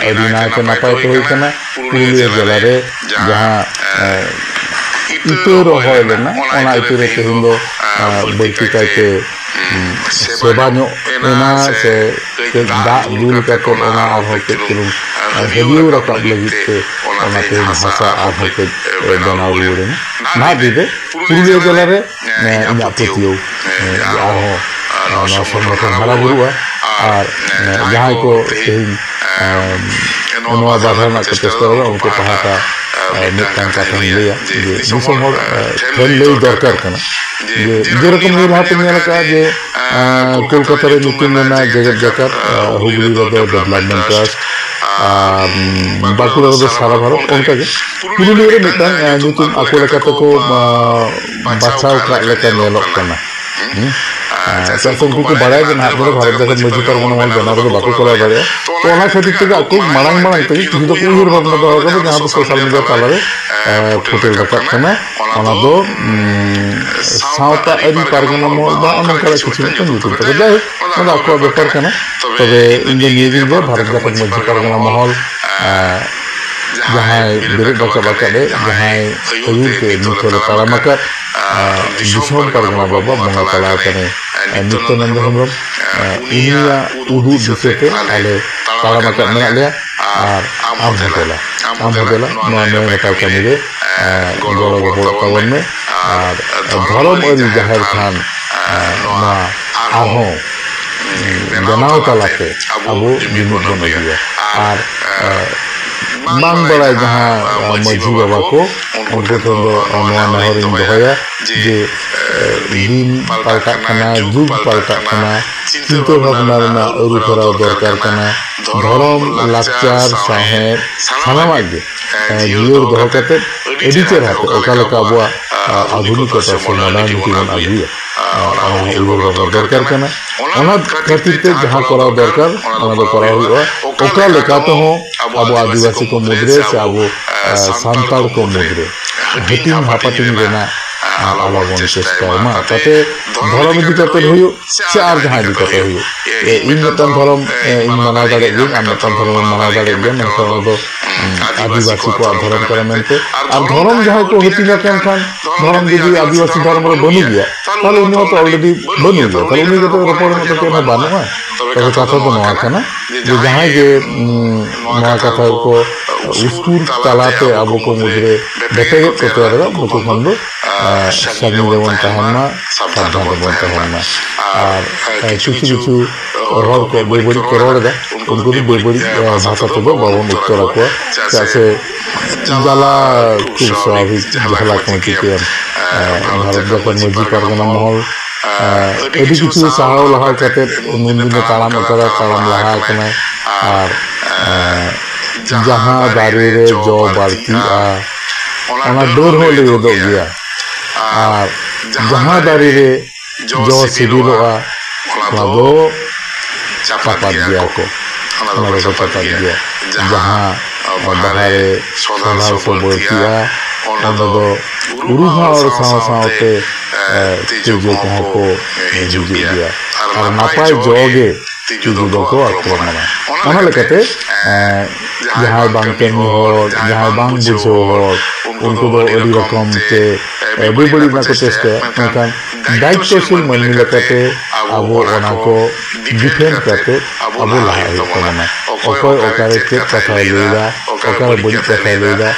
ᱟᱹᱰᱤ ᱱᱟᱭᱛᱮ ᱱᱟᱯᱟᱭ ᱛᱮ ᱦᱩᱭ ᱠᱟᱱᱟ᱾ ᱯᱩᱨᱩᱞᱤᱭᱟᱹ ᱡᱮᱞᱟ ᱨᱮ ᱡᱟᱦᱟᱸ ᱤᱛᱟᱹ ᱨᱚᱦᱚᱭ ᱞᱮᱱᱟ, ᱚᱱᱟ ᱤᱛᱟᱹ ᱨᱮ ᱛᱮᱦᱮᱧ ᱫᱚ ᱵᱟᱹᱲᱛᱤ ᱠᱟᱭᱛᱮ ᱥᱮᱵᱟ ᱧᱚᱜ ᱮᱱᱟ, ᱥᱮ ᱠᱟᱹᱡ ᱫᱟᱜ ᱫᱩᱞ ᱠᱟᱛᱮ ᱚᱱᱟ ᱟᱨᱦᱚᱸ ᱠᱟᱹᱡ ᱪᱩᱞᱩᱝ ᱦᱟᱹᱨᱭᱟᱹᱲ ᱨᱟᱠᱟᱵ ᱞᱟᱹᱜᱤᱫ ᱛᱮ ᱚᱱᱟ ᱛᱮᱦᱮᱧ ᱦᱟᱥᱟ ᱟᱨᱦᱚᱸ ᱠᱟᱹᱡ ᱵᱮᱱᱟᱣ ᱨᱩᱣᱟᱹᱲ ᱮᱱᱟ᱾ ᱱᱟᱦᱟᱜ ᱫᱤᱱ ᱨᱮ ᱯᱩᱨᱩᱞᱤᱭᱟᱹ ᱡᱮᱞᱟ ᱨᱮ ᱤᱧᱟᱹᱜ ᱯᱟᱹᱛᱭᱟᱹᱣ ᱟᱨᱦᱚᱸ ᱱᱚᱣᱟ ᱥᱚᱝᱜᱚᱴᱷᱚᱱ ᱦᱟᱨᱟ ᱵᱩᱨᱩᱜᱼᱟ᱾ ᱟᱨ ᱡᱟᱦᱟᱸᱭ ᱠᱚ ᱛᱮᱦᱮᱧ ᱱᱚᱣᱟ ᱵᱟᱫᱷᱟ ᱨᱮᱱᱟᱜ ᱠᱚ ᱪᱮᱥᱴᱟ ᱨᱮ ᱩᱱᱠᱩ ᱯᱟᱦᱴᱟ ᱢᱤᱫᱴᱟᱝ ᱠᱟᱛᱷᱟᱧ ᱞᱟᱹᱭᱟ ᱡᱮ ᱫᱤᱥᱚᱢ ᱦᱚᱲ ᱴᱷᱮᱱ ᱞᱟᱹᱭ ᱫᱚᱨᱠᱟᱨ ᱠᱟᱱᱟ ᱡᱮ ᱡᱮᱨᱚᱠᱚᱢ ᱱᱤᱭᱟᱹ ᱞᱟᱦᱟᱛᱮ ᱧᱮᱞ ᱟᱠᱟᱫᱼᱟ ᱡᱮ ᱠᱳᱞᱠᱟᱛᱟ ᱨᱮ ᱧᱩᱛᱩᱢ ᱞᱮᱱᱟ ᱡᱮᱜᱮᱛ ᱡᱟᱠᱟᱛ, ᱦᱩᱜᱽᱞᱤ ᱨᱮᱫᱚ ᱰᱮᱵᱷᱞᱚᱯᱢᱮᱱᱴ ᱴᱨᱟᱥᱴ, ᱟᱨ ᱵᱟᱸᱠᱩᱲᱟ ᱨᱮᱫᱚ ᱥᱟᱨᱟ ᱵᱷᱟᱨᱚᱛ, ᱚᱱᱠᱟᱜᱮ ᱯᱩᱨᱩᱞᱤᱭᱟᱹ ᱨᱮ ᱢᱤᱫᱴᱟᱝ ᱧᱩᱛᱩᱢ ᱟᱠᱚ ᱞᱮᱠᱟᱛᱮ ᱠᱚ ᱵᱟᱪᱷᱟᱣ ᱠᱟᱜ ᱞᱮᱠᱟ ᱧᱮᱞᱚᱜ ᱠᱟᱱᱟ᱾ ᱪᱮᱫᱟᱜ ᱥᱮ ᱩᱱᱠᱩ ᱠᱚ ᱵᱟᱲᱟᱭᱟ ᱡᱮ ᱱᱟᱦᱟᱜ ᱫᱤᱱ ᱨᱮ ᱵᱷᱟᱨᱚᱛ ᱡᱟᱠᱟᱛ ᱢᱟᱹᱡᱷᱤ ᱯᱟᱨᱜᱟᱱᱟ ᱢᱚᱦᱚᱞ ᱵᱮᱱᱟᱣ ᱨᱮᱫᱚ ᱵᱟᱠᱚ ᱠᱚᱨᱟᱣ ᱫᱟᱲᱮᱭᱟᱜᱼᱟ᱾ ᱛᱚ ᱚᱱᱟ ᱠᱷᱟᱹᱛᱤᱨ ᱛᱮᱜᱮ ᱟᱠᱚ ᱢᱟᱲᱟᱝ ᱢᱟᱲᱟᱝ ᱛᱮᱜᱮ ᱠᱤᱪᱷᱩ ᱫᱚᱠᱚ ᱩᱭᱦᱟᱹᱨ ᱵᱷᱟᱵᱽᱱᱟ ᱫᱚᱦᱚ ᱠᱟᱫᱟ, ᱡᱟᱦᱟᱸ ᱫᱚ ᱥᱳᱥᱟᱞ ᱢᱤᱰᱤᱭᱟ ᱛᱟᱞᱟᱨᱮ ᱯᱷᱩᱴᱮᱞ ᱨᱟᱠᱟᱵ ᱠᱟᱱᱟ᱾ ᱚᱱᱟ ᱫᱚ ᱥᱟᱶᱛᱟ ᱟᱹᱨᱤ ᱯᱟᱨᱜᱟᱱᱟ ᱢᱚᱦᱚᱞ ᱵᱟ ᱱᱚᱝᱠᱟᱱᱟᱜ ᱠᱤᱪᱷᱩ ᱢᱤᱫᱴᱟᱝ ᱧᱩᱛᱩᱢ ᱛᱟᱠᱚ᱾ ᱡᱟᱭᱦᱳᱠ, ᱚᱱᱟ ᱫᱚ ᱟᱠᱚᱣᱟᱜ ᱵᱮᱯᱟᱨ ᱠᱟᱱᱟ᱾ ᱛᱚᱵᱮ ᱤᱧ ᱫᱚ ᱱᱤᱭᱟᱹᱜᱤᱧ ᱞᱟᱹᱭᱟ, ᱵᱷᱟᱨᱚᱛ ᱡᱟᱠᱟᱛ ᱢᱟᱹᱡᱷᱤ ᱯᱟᱨᱜᱟᱱᱟ ᱢᱚᱦᱚᱞ ᱡᱟᱦᱟᱸᱭ ᱵᱮᱨᱮᱫ ᱨᱟᱠᱟᱵ ᱟᱠᱟᱫ ᱮ, ᱡᱟᱦᱟᱸᱭ ᱟᱹᱭᱩᱨ ᱛᱮ ᱱᱤᱛ ᱦᱚᱸᱞᱮ ᱛᱟᱲᱟᱢ ᱟᱠᱟᱫ ᱫᱤᱥᱚᱢ ᱯᱟᱨᱜᱟᱱᱟ ᱵᱟᱵᱟ ᱵᱚᱸᱜᱟ ᱛᱟᱞᱟ ᱟᱠᱟᱱᱟᱭ ᱱᱤᱛᱭᱟᱱᱚᱱᱫᱚ ᱦᱮᱢᱵᱨᱚᱢ, ᱩᱱᱤᱭᱟᱜ ᱩᱫᱩᱜ ᱫᱤᱥᱟᱹ ᱛᱮ ᱟᱞᱮ ᱛᱟᱲᱟᱢ ᱟᱠᱟᱫ ᱢᱮᱱᱟᱜ ᱞᱮᱭᱟ ᱟᱨ ᱟᱢ ᱦᱚᱸ ᱫᱮᱞᱟ, ᱟᱢ ᱦᱚᱸ ᱫᱮᱞᱟ ᱱᱚᱣᱟ ᱱᱮᱭ ᱱᱟᱯᱟᱭ ᱠᱟᱹᱢᱤ ᱨᱮ ᱜᱚᱲᱚ ᱜᱚᱯᱚᱲᱚ ᱛᱟᱵᱚᱱ ᱢᱮ ᱟᱨ ᱫᱷᱚᱨᱚᱢ ᱟᱹᱨᱤ ᱡᱟᱦᱮᱨ ᱛᱷᱟᱱ ᱱᱚᱣᱟ ᱟᱨᱦᱚᱸ ᱵᱮᱱᱟᱣ ᱛᱟᱞᱟᱛᱮ ᱟᱵᱚ ᱡᱩᱢᱤᱫ ᱵᱚᱱ ᱟᱹᱜᱩᱭᱟ᱾ ᱟᱨ ᱵᱟᱝ ᱵᱟᱲᱟᱭ ᱡᱟᱦᱟᱸ ᱢᱟᱹᱡᱷᱤ ᱵᱟᱵᱟ ᱠᱚ, ᱩᱱᱠᱩ ᱴᱷᱮᱱ ᱫᱚ ᱱᱚᱣᱟ ᱱᱮᱦᱚᱨᱤᱧ ᱫᱚᱦᱚᱭᱟ ᱡᱮ ᱫᱤᱱ ᱯᱟᱞᱴᱟᱜ ᱠᱟᱱᱟ, ᱡᱩᱜᱽ ᱯᱟᱞᱴᱟᱜ ᱠᱟᱱᱟ, ᱪᱤᱱᱛᱟᱹ ᱵᱷᱟᱵᱽᱱᱟ ᱨᱮᱱᱟᱜ ᱟᱹᱨᱩ ᱯᱷᱮᱨᱟᱣ ᱫᱚᱨᱠᱟᱨ ᱠᱟᱱᱟ᱾ ᱫᱷᱚᱨᱚᱢ, ᱞᱟᱠᱪᱟᱨ, ᱥᱟᱶᱦᱮᱫ, ᱥᱟᱱᱟᱢᱟᱜ ᱜᱮ ᱡᱤᱭᱟᱹᱲ ᱫᱚᱦᱚ ᱠᱟᱛᱮ ᱟᱹᱰᱤ ᱪᱮᱦᱨᱟ ᱛᱮ ᱚᱠᱟ ᱞᱮᱠᱟ ᱟᱵᱚᱣᱟᱜ ᱟᱫᱷᱩᱱᱤᱠᱚᱛᱟ ᱥᱮ ᱢᱚᱰᱟᱨᱱᱤᱴᱤ ᱵᱚᱱ ᱟᱹᱜᱩᱭᱟ, ᱚᱱᱟ ᱩᱭᱦᱟᱹᱨ ᱵᱷᱟᱵᱽᱱᱟ ᱫᱚᱨᱠᱟᱨ ᱠᱟᱱᱟ᱾ ᱚᱱᱟ ᱠᱷᱟᱹᱛᱤᱨ ᱛᱮ ᱡᱟᱦᱟᱸ ᱠᱚᱨᱟᱣ ᱫᱚᱨᱠᱟᱨ, ᱚᱱᱟ ᱫᱚ ᱠᱚᱨᱟᱣ ᱦᱩᱭᱩᱜᱼᱟ᱾ ᱚᱠᱟ ᱞᱮᱠᱟ ᱛᱮᱦᱚᱸ ᱟᱵᱚ ᱟᱹᱫᱤᱵᱟᱹᱥᱤ ᱠᱚ ᱢᱩᱫᱽᱨᱮ ᱥᱮ ᱟᱵᱚ ᱥᱟᱱᱛᱟᱲ ᱠᱚ ᱢᱩᱫᱽᱨᱮ ᱦᱟᱹᱴᱤᱧ ᱦᱟᱯᱟᱴᱤᱧ ᱨᱮᱱᱟᱜ ᱟᱞᱚ ᱵᱚᱱ ᱪᱮᱥᱴᱟᱭ ᱢᱟ, ᱛᱟᱛᱮ ᱫᱷᱚᱨᱚᱢ ᱤᱫᱤ ᱠᱟᱛᱮ ᱦᱩᱭᱩᱜ ᱥᱮ ᱟᱨ ᱡᱟᱦᱟᱸ ᱤᱫᱤ ᱠᱟᱛᱮ ᱦᱩᱭᱩᱜ᱾ ᱤᱧ ᱢᱤᱫᱴᱟᱝ ᱫᱷᱚᱨᱚᱢ ᱤᱧ ᱢᱟᱱᱟᱣ ᱫᱟᱲᱮᱭᱟᱜ ᱜᱤᱭᱟᱹᱧ, ᱟᱢ ᱢᱤᱫᱴᱟᱝ ᱫᱷᱚᱨᱚᱢ ᱢᱟᱱᱟᱣ ᱫᱟᱲᱮᱭᱟᱜ ᱜᱮᱭᱟ, ᱢᱮᱱᱠᱷᱟᱱ ᱚᱱᱟ ᱫᱚ ᱟᱹᱫᱤᱵᱟᱹᱥᱤ ᱠᱚᱣᱟᱜ ᱫᱷᱚᱨᱚᱢ ᱠᱟᱱᱟ ᱢᱮᱱᱛᱮ᱾ ᱟᱨ ᱫᱷᱚᱨᱚᱢ ᱡᱟᱦᱟᱸᱭ ᱠᱚ ᱦᱟᱹᱴᱤᱧ ᱟᱠᱟᱱ ᱠᱷᱟᱱ, ᱫᱷᱚᱨᱚᱢ ᱡᱩᱫᱤ ᱟᱹᱫᱤᱵᱟᱹᱥᱤ ᱫᱷᱚᱨᱚᱢ ᱨᱮ ᱵᱟᱹᱱᱩᱜ ᱜᱮᱭᱟ, ᱛᱟᱦᱚᱞᱮ ᱩᱱᱤ ᱢᱟᱛᱚ ᱟᱞᱨᱮᱰᱤ ᱵᱟᱹᱱᱩᱜ ᱜᱮᱭᱟ, ᱛᱟᱦᱚᱞᱮ ᱩᱱᱤ ᱠᱟᱛᱮ ᱨᱚᱯᱚᱲ ᱨᱮᱱᱟᱜ ᱫᱚ ᱪᱮᱫ ᱦᱚᱸ ᱵᱟᱹᱱᱩᱜᱼᱟ᱾ ᱛᱚᱵᱮ ᱠᱟᱛᱷᱟ ᱫᱚ ᱱᱚᱣᱟ ᱠᱟᱱᱟ ᱡᱮ ᱡᱟᱦᱟᱸᱭ ᱜᱮ ᱱᱚᱣᱟ ᱠᱟᱛᱷᱟ ᱠᱚ ᱩᱥᱠᱩᱨ ᱛᱟᱞᱟᱛᱮ ᱟᱵᱚ ᱠᱚ ᱢᱩᱫᱽᱨᱮ ᱵᱷᱮᱯᱮᱜᱮᱫ ᱠᱚ ᱛᱮᱭᱟᱨ ᱮᱫᱟ, ᱩᱱᱠᱩ ᱠᱷᱚᱱ ᱫᱚ ᱥᱟᱺᱜᱤᱧ ᱨᱮᱵᱚᱱ ᱛᱟᱦᱮᱱ ᱢᱟ, ᱥᱟᱵᱫᱷᱟᱱ ᱨᱮᱵᱚᱱ ᱛᱟᱦᱮᱱ ᱢᱟ᱾ ᱟᱨ ᱠᱤᱪᱷᱩ ᱠᱤᱪᱷᱩ ᱦᱚᱲ ᱠᱚ ᱵᱮᱵᱟᱹᱲᱤᱡ ᱠᱚ ᱨᱚᱲ ᱮᱫᱟ, ᱩᱱᱠᱩ ᱫᱚ ᱵᱮᱵᱟᱹᱲᱤᱡ ᱵᱷᱟᱥᱟ ᱛᱮᱫᱚ ᱵᱟᱵᱚᱱ ᱩᱛᱛᱚᱨ ᱟᱠᱚᱣᱟ, ᱪᱮᱫᱟᱜ ᱥᱮ ᱡᱟᱞᱟ ᱠᱷᱩᱵ ᱥᱟᱵᱷᱟᱵᱤᱠ ᱡᱟᱦᱟᱸ ᱞᱮᱠᱟ ᱪᱤᱠᱟᱹᱭᱟ᱾ ᱵᱷᱟᱨᱚᱛ ᱡᱟᱠᱟᱛ ᱢᱟᱹᱡᱷᱤ ᱯᱟᱨᱜᱟᱱᱟ ᱢᱚᱦᱚᱞ ᱟᱹᱰᱤ ᱠᱤᱪᱷᱩ ᱥᱟᱦᱟᱣ ᱞᱟᱦᱟᱣ ᱠᱟᱛᱮ ᱩᱱᱫᱤᱱᱮ ᱛᱟᱲᱟᱢ ᱟᱠᱟᱫᱟ, ᱛᱟᱲᱟᱢ ᱞᱟᱦᱟ ᱟᱠᱟᱱᱟᱭ᱾ ᱟᱨ ᱡᱟᱦᱟᱸ ᱫᱟᱨᱮ ᱨᱮ ᱡᱚ ᱵᱟᱹᱲᱛᱤᱜᱼᱟ, ᱚᱱᱟ ᱰᱟᱹᱨ ᱦᱚᱸ ᱞᱮᱣᱮᱫᱚᱜ ᱜᱮᱭᱟ᱾ ᱟᱨ ᱡᱟᱦᱟᱸ ᱫᱟᱨᱮ ᱨᱮ ᱡᱚ ᱥᱤᱵᱤᱞᱚᱜᱼᱟ, ᱚᱱᱟ ᱫᱚ ᱪᱟᱯᱟᱫ ᱜᱮᱭᱟ ᱠᱚ᱾ ᱚᱱᱟ ᱫᱚ ᱪᱟᱯᱟᱫ ᱜᱮᱭᱟ᱾ ᱡᱟᱦᱟᱸ ᱵᱟᱦᱟ ᱨᱮ ᱥᱚᱸᱫᱷᱟᱲ ᱥᱚ ᱵᱟᱹᱲᱛᱤᱜᱼᱟ, ᱚᱱᱟ ᱫᱚ ᱩᱨᱩ ᱦᱚᱸ ᱥᱟᱶ ᱥᱟᱶᱛᱮ ᱛᱤᱡᱩ ᱠᱚᱦᱚᱸ ᱠᱚ ᱦᱤᱡᱩᱜ ᱜᱮᱭᱟ᱾ ᱟᱨ ᱱᱟᱯᱟᱭ ᱡᱚ ᱜᱮ ᱛᱤᱡᱩ ᱫᱚᱠᱚ ᱟᱠᱨᱚᱢᱚᱱᱟ᱾ ᱚᱱᱟ ᱞᱮᱠᱟᱛᱮ ᱡᱟᱦᱟᱸᱭ ᱵᱟᱝ ᱠᱟᱹᱢᱤ ᱦᱚᱲ, ᱡᱟᱦᱟᱸᱭ ᱵᱟᱝ ᱵᱩᱡᱷᱟᱹᱣ ᱦᱚᱲ, ᱩᱱᱠᱩ ᱫᱚ ᱟᱹᱰᱤ ᱨᱚᱠᱚᱢ ᱛᱮ ᱵᱮᱵᱟᱹᱲᱤᱡ ᱨᱮᱱᱟᱜ ᱠᱚ ᱪᱮᱥᱴᱟᱭᱟ᱾ ᱢᱮᱱᱠᱷᱟᱱ ᱫᱟᱭᱤᱛᱛᱚᱥᱤᱞ ᱢᱟᱹᱱᱢᱤ ᱞᱮᱠᱟᱛᱮ ᱟᱵᱚ ᱚᱱᱟ ᱠᱚ ᱰᱤᱯᱷᱮᱱᱰ ᱠᱟᱛᱮ ᱟᱵᱚ ᱞᱟᱦᱟ ᱦᱩᱭᱩᱜ ᱛᱟᱵᱚᱱᱟ᱾ ᱚᱠᱚᱭ ᱚᱠᱟᱨᱮ ᱪᱮᱫ ᱠᱟᱛᱷᱟᱭ ᱞᱟᱹᱭᱫᱟ, ᱚᱠᱟᱨᱮ ᱵᱟᱹᱲᱤᱡ ᱠᱟᱛᱷᱟᱭ ᱞᱟᱹᱭᱫᱟ,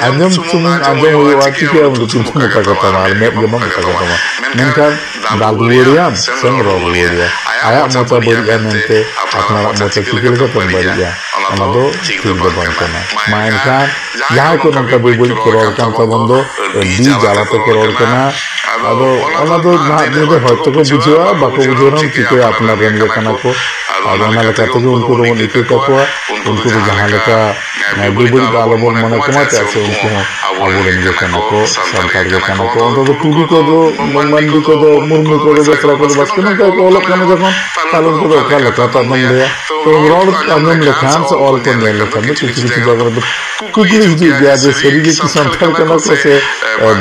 ᱟᱸᱡᱚᱢ ᱥᱩᱢᱩᱝ ᱟᱸᱡᱚᱢ ᱦᱩᱭᱩᱜᱼᱟ, ᱪᱤᱠᱟᱹᱭᱟ ᱩᱱᱤ ᱫᱚ ᱯᱤᱪᱷᱩ ᱢᱚᱴᱟ ᱠᱟᱛᱟᱢᱟ ᱟᱨ ᱢᱮᱫ ᱜᱮ ᱵᱟᱝ ᱠᱟᱛᱟ ᱠᱟᱛᱟᱢᱟ᱾ ᱢᱮᱱᱠᱷᱟᱱ ᱫᱟᱞ ᱨᱩᱣᱟᱹᱲᱮᱭᱟᱢ ᱥᱮᱢ ᱨᱚᱲ ᱨᱩᱣᱟᱹᱲᱮᱭᱟ᱾ ᱟᱭᱟᱜ ᱢᱚᱪᱟ ᱵᱟᱹᱲᱤᱡᱼᱟ ᱢᱮᱱᱛᱮ ᱟᱯᱱᱟᱨᱟᱜ ᱢᱚᱪᱟ ᱪᱤᱠᱟᱹ ᱞᱮᱠᱟᱛᱮᱢ ᱵᱟᱹᱲᱤᱡᱼᱟ? ᱚᱱᱟ ᱫᱚ ᱴᱷᱤᱠ ᱫᱚ ᱵᱟᱝ ᱠᱟᱱᱟ᱾ ᱢᱟ ᱮᱱᱠᱷᱟᱱ ᱡᱟᱦᱟᱸᱭ ᱠᱚ ᱱᱚᱝᱠᱟ ᱵᱮᱵᱟᱹᱲᱤᱡ ᱠᱚ ᱨᱚᱲ ᱠᱟᱱ ᱛᱟᱵᱚᱱ ᱫᱚ ᱟᱹᱰᱤ ᱡᱟᱞᱟ ᱛᱮᱠᱚ ᱨᱚᱲ ᱠᱟᱱᱟ᱾ ᱟᱫᱚ ᱚᱱᱟ ᱫᱚ ᱱᱟᱦᱟᱜ ᱫᱤᱱ ᱨᱮ ᱦᱚᱭᱛᱳ ᱠᱚ ᱵᱩᱡᱷᱟᱹᱣᱟ, ᱵᱟᱠᱚ ᱵᱩᱡᱷᱟᱹᱣ ᱨᱮᱦᱚᱸ ᱪᱤᱠᱟᱹᱭᱟ, ᱟᱯᱱᱟᱨ ᱨᱮᱱ ᱜᱮ ᱠᱟᱱᱟ ᱠᱚ᱾ ᱟᱫᱚ ᱚᱱᱟ ᱞᱮᱠᱟ ᱛᱮᱜᱮ ᱩᱱᱠᱩ ᱫᱚᱵᱚᱱ ᱤᱠᱟᱹ ᱠᱟᱠᱚᱣᱟ᱾ ᱩᱱᱠᱩ ᱫᱚ ᱡᱟᱦᱟᱸ ᱞᱮᱠᱟ ᱵᱮᱵᱟᱹᱲᱤᱡ ᱫᱚ ᱟᱞᱚᱵᱚᱱ ᱢᱚᱱᱮ ᱠᱚᱢᱟ, ᱪᱮᱫᱟᱜ ᱥᱮ ᱩᱱᱠᱩ ᱦᱚᱸ ᱟᱵᱚᱨᱮᱱ ᱜᱮ ᱠᱟᱱᱟ ᱠᱚ, ᱥᱟᱱᱛᱟᱲ ᱜᱮ ᱠᱟᱱᱟ ᱠᱚ᱾ ᱚᱱᱛᱮ ᱫᱚ ᱴᱩᱰᱩ ᱠᱚᱫᱚ, ᱢᱟᱱᱰᱤ ᱠᱚᱫᱚ, ᱢᱩᱨᱢᱩ ᱠᱚᱫᱚ, ᱵᱮᱥᱨᱟ ᱠᱚᱫᱚ ᱵᱟᱥᱠᱮ ᱱᱚᱝᱠᱟ ᱜᱮᱠᱚ ᱚᱞᱚᱜ ᱠᱟᱱᱟ ᱡᱚᱠᱷᱚᱱ, ᱛᱟᱦᱞᱮ ᱩᱱᱠᱩ ᱫᱚ ᱚᱠᱟ ᱞᱮᱠᱟ ᱛᱟᱵᱚᱱ ᱞᱟᱹᱭᱟ? ᱛᱚ ᱨᱚᱲ ᱟᱸᱡᱚᱢ ᱞᱮᱠᱷᱟᱱ ᱥᱮ ᱚᱞ ᱠᱚ ᱧᱮᱞ ᱞᱮᱠᱷᱟᱱ ᱫᱚ ᱠᱤᱪᱷᱩ ᱠᱤᱪᱷᱩ ᱡᱟᱭᱜᱟ ᱨᱮᱫᱚ ᱠᱩᱠᱞᱤ ᱦᱤᱡᱩᱜ ᱜᱮᱭᱟ ᱡᱮ ᱥᱟᱹᱨᱤ ᱜᱮ ᱠᱤ ᱥᱟᱱᱛᱟᱲ ᱠᱟᱱᱟ ᱠᱚ ᱥᱮ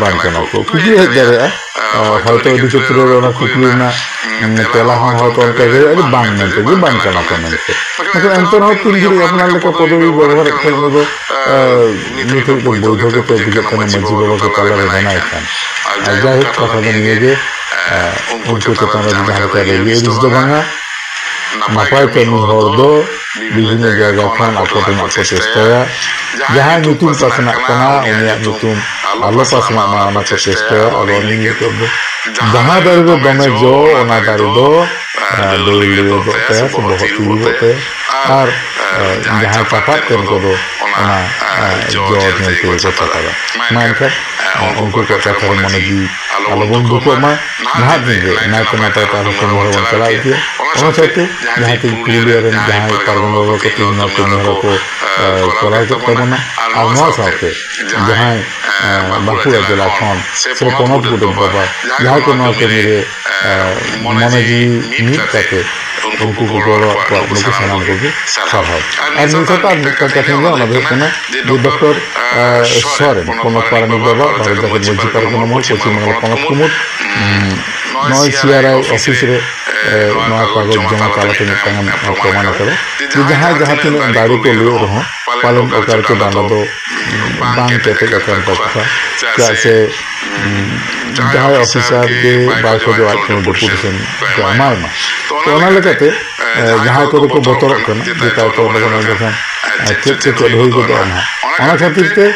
ᱵᱟᱝ ᱠᱟᱱᱟ ᱠᱚ? ᱠᱩᱠᱞᱤ ᱦᱮᱡ ᱫᱟᱲᱮᱭᱟᱜᱼᱟ᱾ ᱦᱚᱭᱛᱳ ᱟᱹᱰᱤ ᱠᱷᱮᱛᱨᱮ ᱨᱮ ᱚᱱᱟ ᱠᱩᱠᱞᱤ ᱨᱮᱱᱟᱜ ᱛᱮᱞᱟ ᱦᱚᱸ ᱦᱚᱭᱛᱳ ᱚᱱᱠᱟ ᱜᱮ ᱦᱩᱭᱩᱜᱼᱟ ᱡᱮ ᱵᱟᱝ ᱢᱮᱱᱛᱮ, ᱡᱮ ᱵᱟᱝ ᱠᱟᱱᱟ ᱠᱚ ᱢᱮᱱᱛᱮ᱾ ᱢᱮᱱᱠᱷᱟᱱ ᱮᱱᱛᱮ ᱨᱮᱦᱚᱸ ᱛᱤᱱ ᱜᱷᱟᱹᱲᱤᱡ ᱟᱯᱱᱟᱨ ᱞᱮᱠᱟ ᱯᱚᱫᱚᱵᱤ ᱵᱮᱵᱚᱦᱟᱨᱮᱫ ᱠᱷᱟᱱ ᱚᱱᱟ ᱫᱚ ᱱᱤᱛ ᱦᱟᱹᱵᱤᱡ ᱫᱚ ᱵᱳᱭᱫᱷᱚ ᱜᱮᱛᱚ ᱵᱩᱡᱷᱟᱹᱜ ᱠᱟᱱᱟ ᱢᱟᱹᱡᱷᱤ ᱵᱟᱵᱟ ᱠᱚ ᱛᱟᱞᱟᱨᱮ ᱢᱮᱱᱟᱭ ᱠᱷᱟᱱ᱾ ᱟᱨ ᱡᱟᱭᱦᱳᱠ, ᱠᱟᱛᱷᱟ ᱫᱚ ᱱᱤᱭᱟᱹ ᱜᱮ, ᱩᱱᱠᱩ ᱪᱮᱛᱟᱱ ᱨᱮ ᱡᱟᱦᱟᱸ ᱞᱮᱠᱟ ᱨᱟᱹᱜᱤ ᱟᱹᱲᱤᱥ ᱫᱚ ᱵᱟᱝᱟ, ᱱᱟᱯᱟᱭ ᱠᱟᱹᱢᱤ ᱦᱚᱲ ᱫᱚ ᱵᱤᱵᱷᱤᱱᱱᱚ ᱡᱟᱭᱜᱟ ᱠᱷᱚᱱ ᱟᱠᱚ ᱨᱮᱱᱟᱜ ᱠᱚ ᱪᱮᱥᱴᱟᱭᱟ᱾ ᱡᱟᱦᱟᱸᱭ ᱧᱩᱛᱩᱢ ᱯᱟᱥᱱᱟᱜ ᱠᱟᱱᱟ, ᱩᱱᱤᱭᱟᱜ ᱧᱩᱛᱩᱢ ᱟᱞᱚ ᱯᱟᱥᱱᱟᱜ ᱢᱟ, ᱚᱱᱟ ᱠᱚ ᱪᱮᱥᱴᱟᱭᱟ᱾ ᱟᱫᱚ ᱩᱱᱤ ᱱᱤᱛᱚᱜ ᱫᱚ ᱡᱟᱦᱟᱸ ᱫᱟᱨᱮ ᱨᱮ ᱫᱚᱢᱮ ᱡᱚ, ᱚᱱᱟ ᱫᱟᱨᱮ ᱫᱚ ᱰᱟᱹᱨ ᱞᱮᱣᱮᱫᱚᱜ ᱛᱟᱭᱟ ᱥᱮ ᱵᱚᱦᱚᱜ ᱛᱤᱨᱩᱵᱚᱜ ᱛᱟᱭᱟ᱾ ᱟᱨ ᱡᱟᱦᱟᱸᱭ ᱪᱟᱯᱟᱫ ᱛᱮᱱ ᱠᱚᱫᱚ ᱚᱱᱟ ᱡᱚ ᱧᱮᱞ ᱛᱮᱜᱮ ᱠᱚ ᱪᱟᱯᱟᱫᱟ᱾ ᱢᱟ ᱮᱱᱠᱷᱟᱱ ᱩᱱᱠᱩ ᱠᱚᱣᱟᱜ ᱠᱟᱛᱷᱟ ᱨᱮ ᱢᱚᱱᱮ ᱡᱤᱣᱤ ᱟᱞᱚᱵᱚᱱ ᱫᱩᱠᱚᱜ ᱢᱟ᱾ ᱱᱟᱦᱟᱜ ᱫᱤᱱ ᱨᱮ ᱱᱟᱭᱛᱮ ᱱᱟᱯᱟᱭ ᱛᱮ ᱟᱨᱦᱚᱸ ᱠᱟᱹᱢᱤ ᱦᱚᱨᱟ ᱵᱚᱱ ᱪᱟᱞᱟᱣ ᱤᱫᱤᱭᱟ᱾ ᱚᱱᱟ ᱥᱟᱶᱛᱮ ᱡᱟᱦᱟᱸ ᱛᱤᱱ ᱯᱩᱨᱩᱞᱤᱭᱟᱹ ᱨᱮᱱ ᱡᱟᱦᱟᱸᱭ ᱯᱟᱨᱜᱟᱱᱟ ᱵᱟᱵᱟ ᱠᱚ ᱛᱮᱦᱮᱧ ᱱᱚᱣᱟ ᱠᱟᱹᱢᱤ ᱦᱚᱨᱟ ᱠᱚ ᱠᱚᱨᱟᱣ ᱠᱮᱫ ᱛᱟᱵᱚᱱᱟ, ᱟᱨ ᱱᱚᱣᱟ ᱥᱟᱶᱛᱮ ᱡᱟᱦᱟᱸᱭ ᱵᱟᱸᱠᱩᱲᱟ ᱡᱮᱞᱟ ᱠᱷᱚᱱ ᱥᱮ ᱯᱚᱱᱚᱛ ᱜᱚᱰᱮᱛ ᱵᱟᱵᱟ ᱡᱟᱦᱟᱸᱭ ᱠᱚ ᱱᱚᱣᱟ ᱠᱟᱹᱢᱤ ᱨᱮ ᱢᱚᱱᱮ ᱡᱤᱣᱤ ᱢᱤᱫ ᱠᱟᱛᱮ ᱩᱱᱠᱩ ᱠᱚ ᱜᱚᱲᱚᱣᱟᱫ ᱠᱚᱣᱟ, ᱩᱱᱠᱩ ᱥᱟᱱᱟᱢ ᱠᱚᱜᱮ ᱥᱟᱨᱦᱟᱣ᱾ ᱟᱨ ᱢᱤᱫ ᱥᱟᱶᱛᱮ ᱟᱨ ᱢᱤᱫᱴᱟᱝ ᱠᱟᱛᱷᱟ ᱦᱩᱭᱩᱜᱼᱟ, ᱚᱱᱟ ᱫᱚ ᱦᱩᱭᱩᱜ ᱠᱟᱱᱟ ᱡᱮ ᱰᱚᱠᱴᱚᱨ ᱥᱚᱨᱮᱱ, ᱯᱚᱱᱚᱛ ᱯᱟᱨᱟᱱᱤᱠ ᱵᱟᱵᱟ, ᱵᱷᱟᱨᱚᱛ ᱡᱟᱠᱟᱛ ᱢᱟᱹᱡᱷᱤ ᱯᱟᱨᱜᱟᱱᱟ ᱢᱚᱦᱚᱞ, ᱯᱚᱪᱷᱤᱢ ᱵᱟᱝᱞᱟ ᱯᱚᱱᱚᱛ ᱠᱩᱢᱩᱴ, ᱱᱚᱜᱼᱚᱭ ᱥᱤ ᱟᱨ ᱟᱭ ᱚᱯᱷᱤᱥ ᱨᱮ ᱱᱚᱣᱟ ᱠᱟᱜᱚᱡᱽ ᱡᱚᱢᱟ ᱛᱟᱞᱟᱛᱮ ᱢᱤᱫᱴᱟᱝ ᱮᱢ ᱯᱨᱚᱢᱟᱱ ᱟᱠᱟᱫᱟ ᱡᱮ ᱡᱟᱦᱟᱸᱭ ᱡᱟᱦᱟᱸ ᱛᱤᱱᱟᱹᱜ ᱫᱟᱲᱮ ᱠᱚ ᱞᱟᱹᱭ ᱨᱮᱦᱚᱸ, ᱯᱟᱞᱮᱱ ᱚᱠᱟ ᱨᱮᱪᱚ ᱰᱟᱸᱰᱟ ᱫᱚ ᱵᱟᱝ ᱠᱮᱴᱮᱡ ᱟᱠᱟᱱ ᱛᱟᱠᱚᱣᱟ᱾ ᱪᱮᱫᱟᱜ ᱥᱮ ᱡᱟᱦᱟᱸᱭ ᱚᱯᱷᱤᱥᱟᱨ ᱜᱮ ᱵᱟᱭ ᱠᱷᱚᱡᱚᱜᱼᱟ ᱟᱡ ᱴᱷᱮᱱ ᱰᱮᱯᱩᱴᱮᱥᱚᱱ ᱠᱚ ᱮᱢᱟᱭ ᱢᱟ᱾ ᱛᱚ, ᱚᱱᱟ ᱞᱮᱠᱟᱛᱮ ᱡᱟᱦᱟᱸᱭ ᱠᱚᱫᱚ ᱠᱚ ᱵᱚᱛᱚᱨᱚᱜ ᱠᱟᱱᱟ ᱡᱮ ᱛᱟᱭ ᱛᱚ ᱚᱸᱰᱮ ᱠᱷᱚᱱ ᱮᱸᱰᱮᱠᱷᱟᱱ ᱪᱮᱫ ᱥᱮ ᱪᱮᱫ ᱦᱩᱭ ᱜᱚᱫᱚᱜᱼᱟ ᱱᱟᱦᱟᱜ᱾ ᱚᱱᱟ ᱠᱷᱟᱹᱛᱤᱨ ᱛᱮ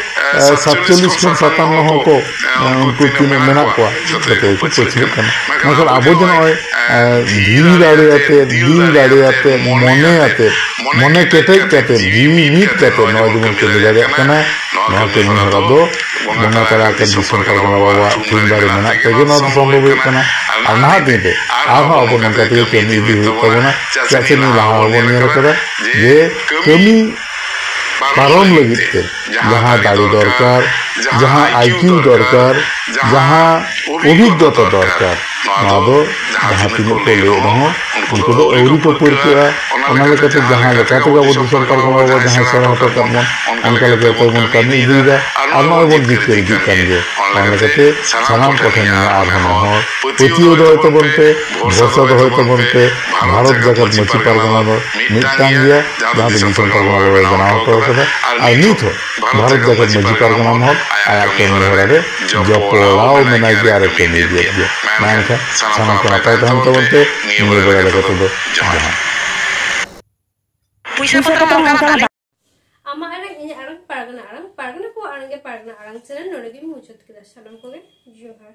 ᱥᱟᱛᱪᱚᱞᱞᱤᱥ ᱠᱷᱚᱱ ᱥᱟᱛᱟᱱᱱᱚ ᱦᱚᱸᱠᱚ ᱩᱱᱠᱩ ᱛᱤᱱᱟᱹᱜ ᱢᱮᱱᱟᱜ ᱠᱚᱣᱟ ᱡᱚᱛᱚ ᱜᱮᱠᱚ ᱯᱟᱹᱪᱷᱞᱟᱹᱜ ᱠᱟᱱᱟ᱾ ᱢᱮᱱᱠᱷᱟᱱ ᱟᱵᱚ ᱡᱮ ᱱᱚᱜᱼᱚᱭ ᱫᱤᱱ ᱫᱟᱲᱮ ᱟᱛᱮ, ᱫᱤᱞ ᱫᱟᱲᱮ ᱟᱛᱮ, ᱢᱚᱱᱮ ᱟᱛᱮ, ᱢᱚᱱᱮ ᱠᱮᱴᱮᱡ ᱠᱟᱛᱮ, ᱡᱤᱣᱤ ᱢᱤᱫ ᱠᱟᱛᱮ ᱱᱚᱣᱟ ᱡᱮᱵᱚᱱ ᱠᱟᱹᱢᱤ ᱫᱟᱲᱮᱭᱟᱜ ᱠᱟᱱᱟ, ᱱᱚᱣᱟ ᱠᱟᱹᱢᱤ ᱦᱚᱨᱟ ᱫᱚ ᱵᱚᱸᱜᱟ ᱛᱟᱞᱟ ᱟᱠᱟᱱ ᱫᱤᱥᱚᱢ ᱯᱟᱨᱜᱟᱱᱟ ᱵᱟᱵᱟᱣᱟᱜ ᱛᱷᱩᱢ ᱫᱟᱲᱮ ᱢᱮᱱᱟᱜ ᱛᱮᱜᱮ ᱱᱚᱣᱟ ᱫᱚ ᱥᱚᱢᱵᱷᱚᱵ ᱦᱩᱭᱩᱜ ᱠᱟᱱᱟ᱾ ᱟᱨ ᱱᱟᱦᱟᱜ ᱫᱤᱱ ᱨᱮ ᱟᱨᱦᱚᱸ ᱟᱵᱚ ᱱᱚᱝᱠᱟ ᱛᱮᱜᱮ ᱠᱟᱹᱢᱤ ᱤᱫᱤ ᱦᱩᱭᱩᱜ ᱛᱟᱵᱚᱱᱟ᱾ ᱪᱮᱫᱟᱜ ᱥᱮ ᱱᱤᱭᱟᱹ ᱞᱟᱦᱟ ᱦᱚᱸᱵᱚᱱ ᱧᱮᱞ ᱟᱠᱟᱫᱟ ᱡᱮ ᱠᱟᱹᱢᱤ ᱯᱟᱨᱚᱢ ᱞᱟᱹᱜᱤᱫ ᱛᱮ ᱡᱟᱦᱟᱸ ᱫᱟᱲᱮ ᱫᱚᱨᱠᱟᱨ, ᱡᱟᱦᱟᱸ ᱟᱭ ᱠᱤᱭᱩ ᱫᱚᱨᱠᱟᱨ, ᱡᱟᱦᱟᱸ ᱚᱵᱷᱤᱜᱽᱜᱚᱛᱟ ᱫᱚᱨᱠᱟᱨ, ᱱᱚᱣᱟ ᱫᱚ ᱡᱟᱦᱟᱸ ᱛᱤᱱᱟᱹᱜ ᱠᱚ ᱞᱟᱹᱭᱮᱫ ᱨᱮᱦᱚᱸ ᱩᱱᱠᱩ ᱫᱚ ᱟᱹᱣᱨᱤ ᱠᱚ ᱯᱟᱹᱨᱠᱟᱹᱜᱼᱟ᱾ ᱚᱱᱟ ᱞᱮᱠᱟᱛᱮ ᱡᱟᱦᱟᱸ ᱞᱮᱠᱟ ᱛᱮᱜᱮ ᱟᱵᱚ ᱫᱤᱥᱚᱢ ᱯᱟᱨᱜᱟᱱᱟ ᱵᱟᱵᱟ ᱡᱟᱦᱟᱸᱭ ᱥᱮᱬᱟ ᱦᱚᱴᱚ ᱠᱟᱜ ᱵᱚᱱ, ᱚᱱᱠᱟ ᱞᱮᱠᱟ ᱛᱮᱵᱚᱱ ᱠᱟᱹᱢᱤ ᱤᱫᱤᱭᱮᱫᱟ ᱟᱨ ᱱᱚᱜᱼᱚᱭ ᱵᱚᱱ ᱡᱤᱛᱠᱟᱹᱨ ᱤᱫᱤᱜ ᱠᱟᱱ ᱜᱮᱭᱟ᱾ ᱚᱱᱟ ᱞᱮᱠᱟᱛᱮ ᱥᱟᱱᱟᱢ ᱠᱚᱴᱷᱮᱱ ᱢᱮᱱᱟᱜᱼᱟ ᱟᱨᱦᱚᱸ ᱱᱮᱦᱚᱨ, ᱯᱟᱹᱛᱭᱟᱹᱣ ᱫᱚᱦᱚᱭ ᱛᱟᱵᱚᱱ ᱯᱮ, ᱵᱷᱚᱨᱥᱟ ᱫᱚᱦᱚᱭ ᱛᱟᱵᱚᱱ ᱯᱮ, ᱵᱷᱟᱨᱚᱛ ᱡᱟᱠᱟᱛ ᱢᱟᱹᱡᱷᱤ ᱯᱟᱨᱜᱟᱱᱟ ᱫᱚ ᱢᱤᱫᱴᱟᱝ ᱜᱮᱭᱟ, ᱡᱟᱦᱟᱸ ᱫᱚ ᱫᱤᱥᱚᱢ ᱯᱟᱨᱜᱟᱱᱟ ᱵᱚᱱ ᱵᱮᱱᱟᱣ ᱦᱚᱴᱚ ᱠᱟᱫᱟ᱾ ᱟᱨ ᱱᱤᱛ ᱦᱚᱸ ᱵᱷᱟᱨᱚᱛ ᱡᱟᱠᱟᱛ ᱢᱟᱹᱡᱷᱤ ᱯᱟᱨᱜᱟᱱᱟ ᱢᱚᱦᱚᱞ ᱟᱭᱟᱜ ᱠᱟᱹᱢᱤ ᱦᱚᱨᱟ ᱨᱮ ᱡᱚᱯᱚᱲᱟᱣ ᱢᱮᱱᱟᱜ ᱜᱮᱭᱟ ᱟᱨ ᱮ ᱠᱟᱹᱢᱤ ᱤᱫᱤᱭᱮᱫ ᱜᱮᱭᱟ᱾ ᱢᱟ ᱮᱱᱠᱷᱟᱱ ᱥᱟᱱᱟᱢ ᱠᱚ ᱱᱟᱯᱟᱭ ᱛᱟᱦᱮᱱ ᱛᱟᱵᱚᱱ ᱯᱮ, ᱱᱤᱭᱟᱹ ᱵᱮᱲᱟ ᱞᱮᱠᱟ ᱛᱮᱫᱚ ᱡᱚᱦᱟᱨ᱾ ᱯᱩᱭᱥᱟᱹ ᱯᱚᱛᱨᱚ ᱚᱱᱠᱟ ᱫᱚ ᱟᱢᱟᱜ ᱟᱲᱟᱝ, ᱤᱧᱟᱹᱜ ᱟᱲᱟᱝ, ᱯᱟᱨᱜᱟᱱᱟ ᱟᱲᱟᱝ, ᱯᱟᱨᱜᱟᱱᱟ ᱠᱚᱣᱟᱜ ᱟᱲᱟᱝ ᱜᱮ ᱯᱟᱨᱜᱟᱱᱟ ᱟᱲᱟᱝ ᱪᱮᱱᱮᱞ ᱱᱚᱰᱮ ᱜᱤᱧ ᱢᱩᱪᱟᱹᱫ ᱠᱮᱫᱟ᱾ ᱥᱟᱱᱟᱢ ᱠᱚᱜᱮ ᱡᱚᱦᱟᱨ᱾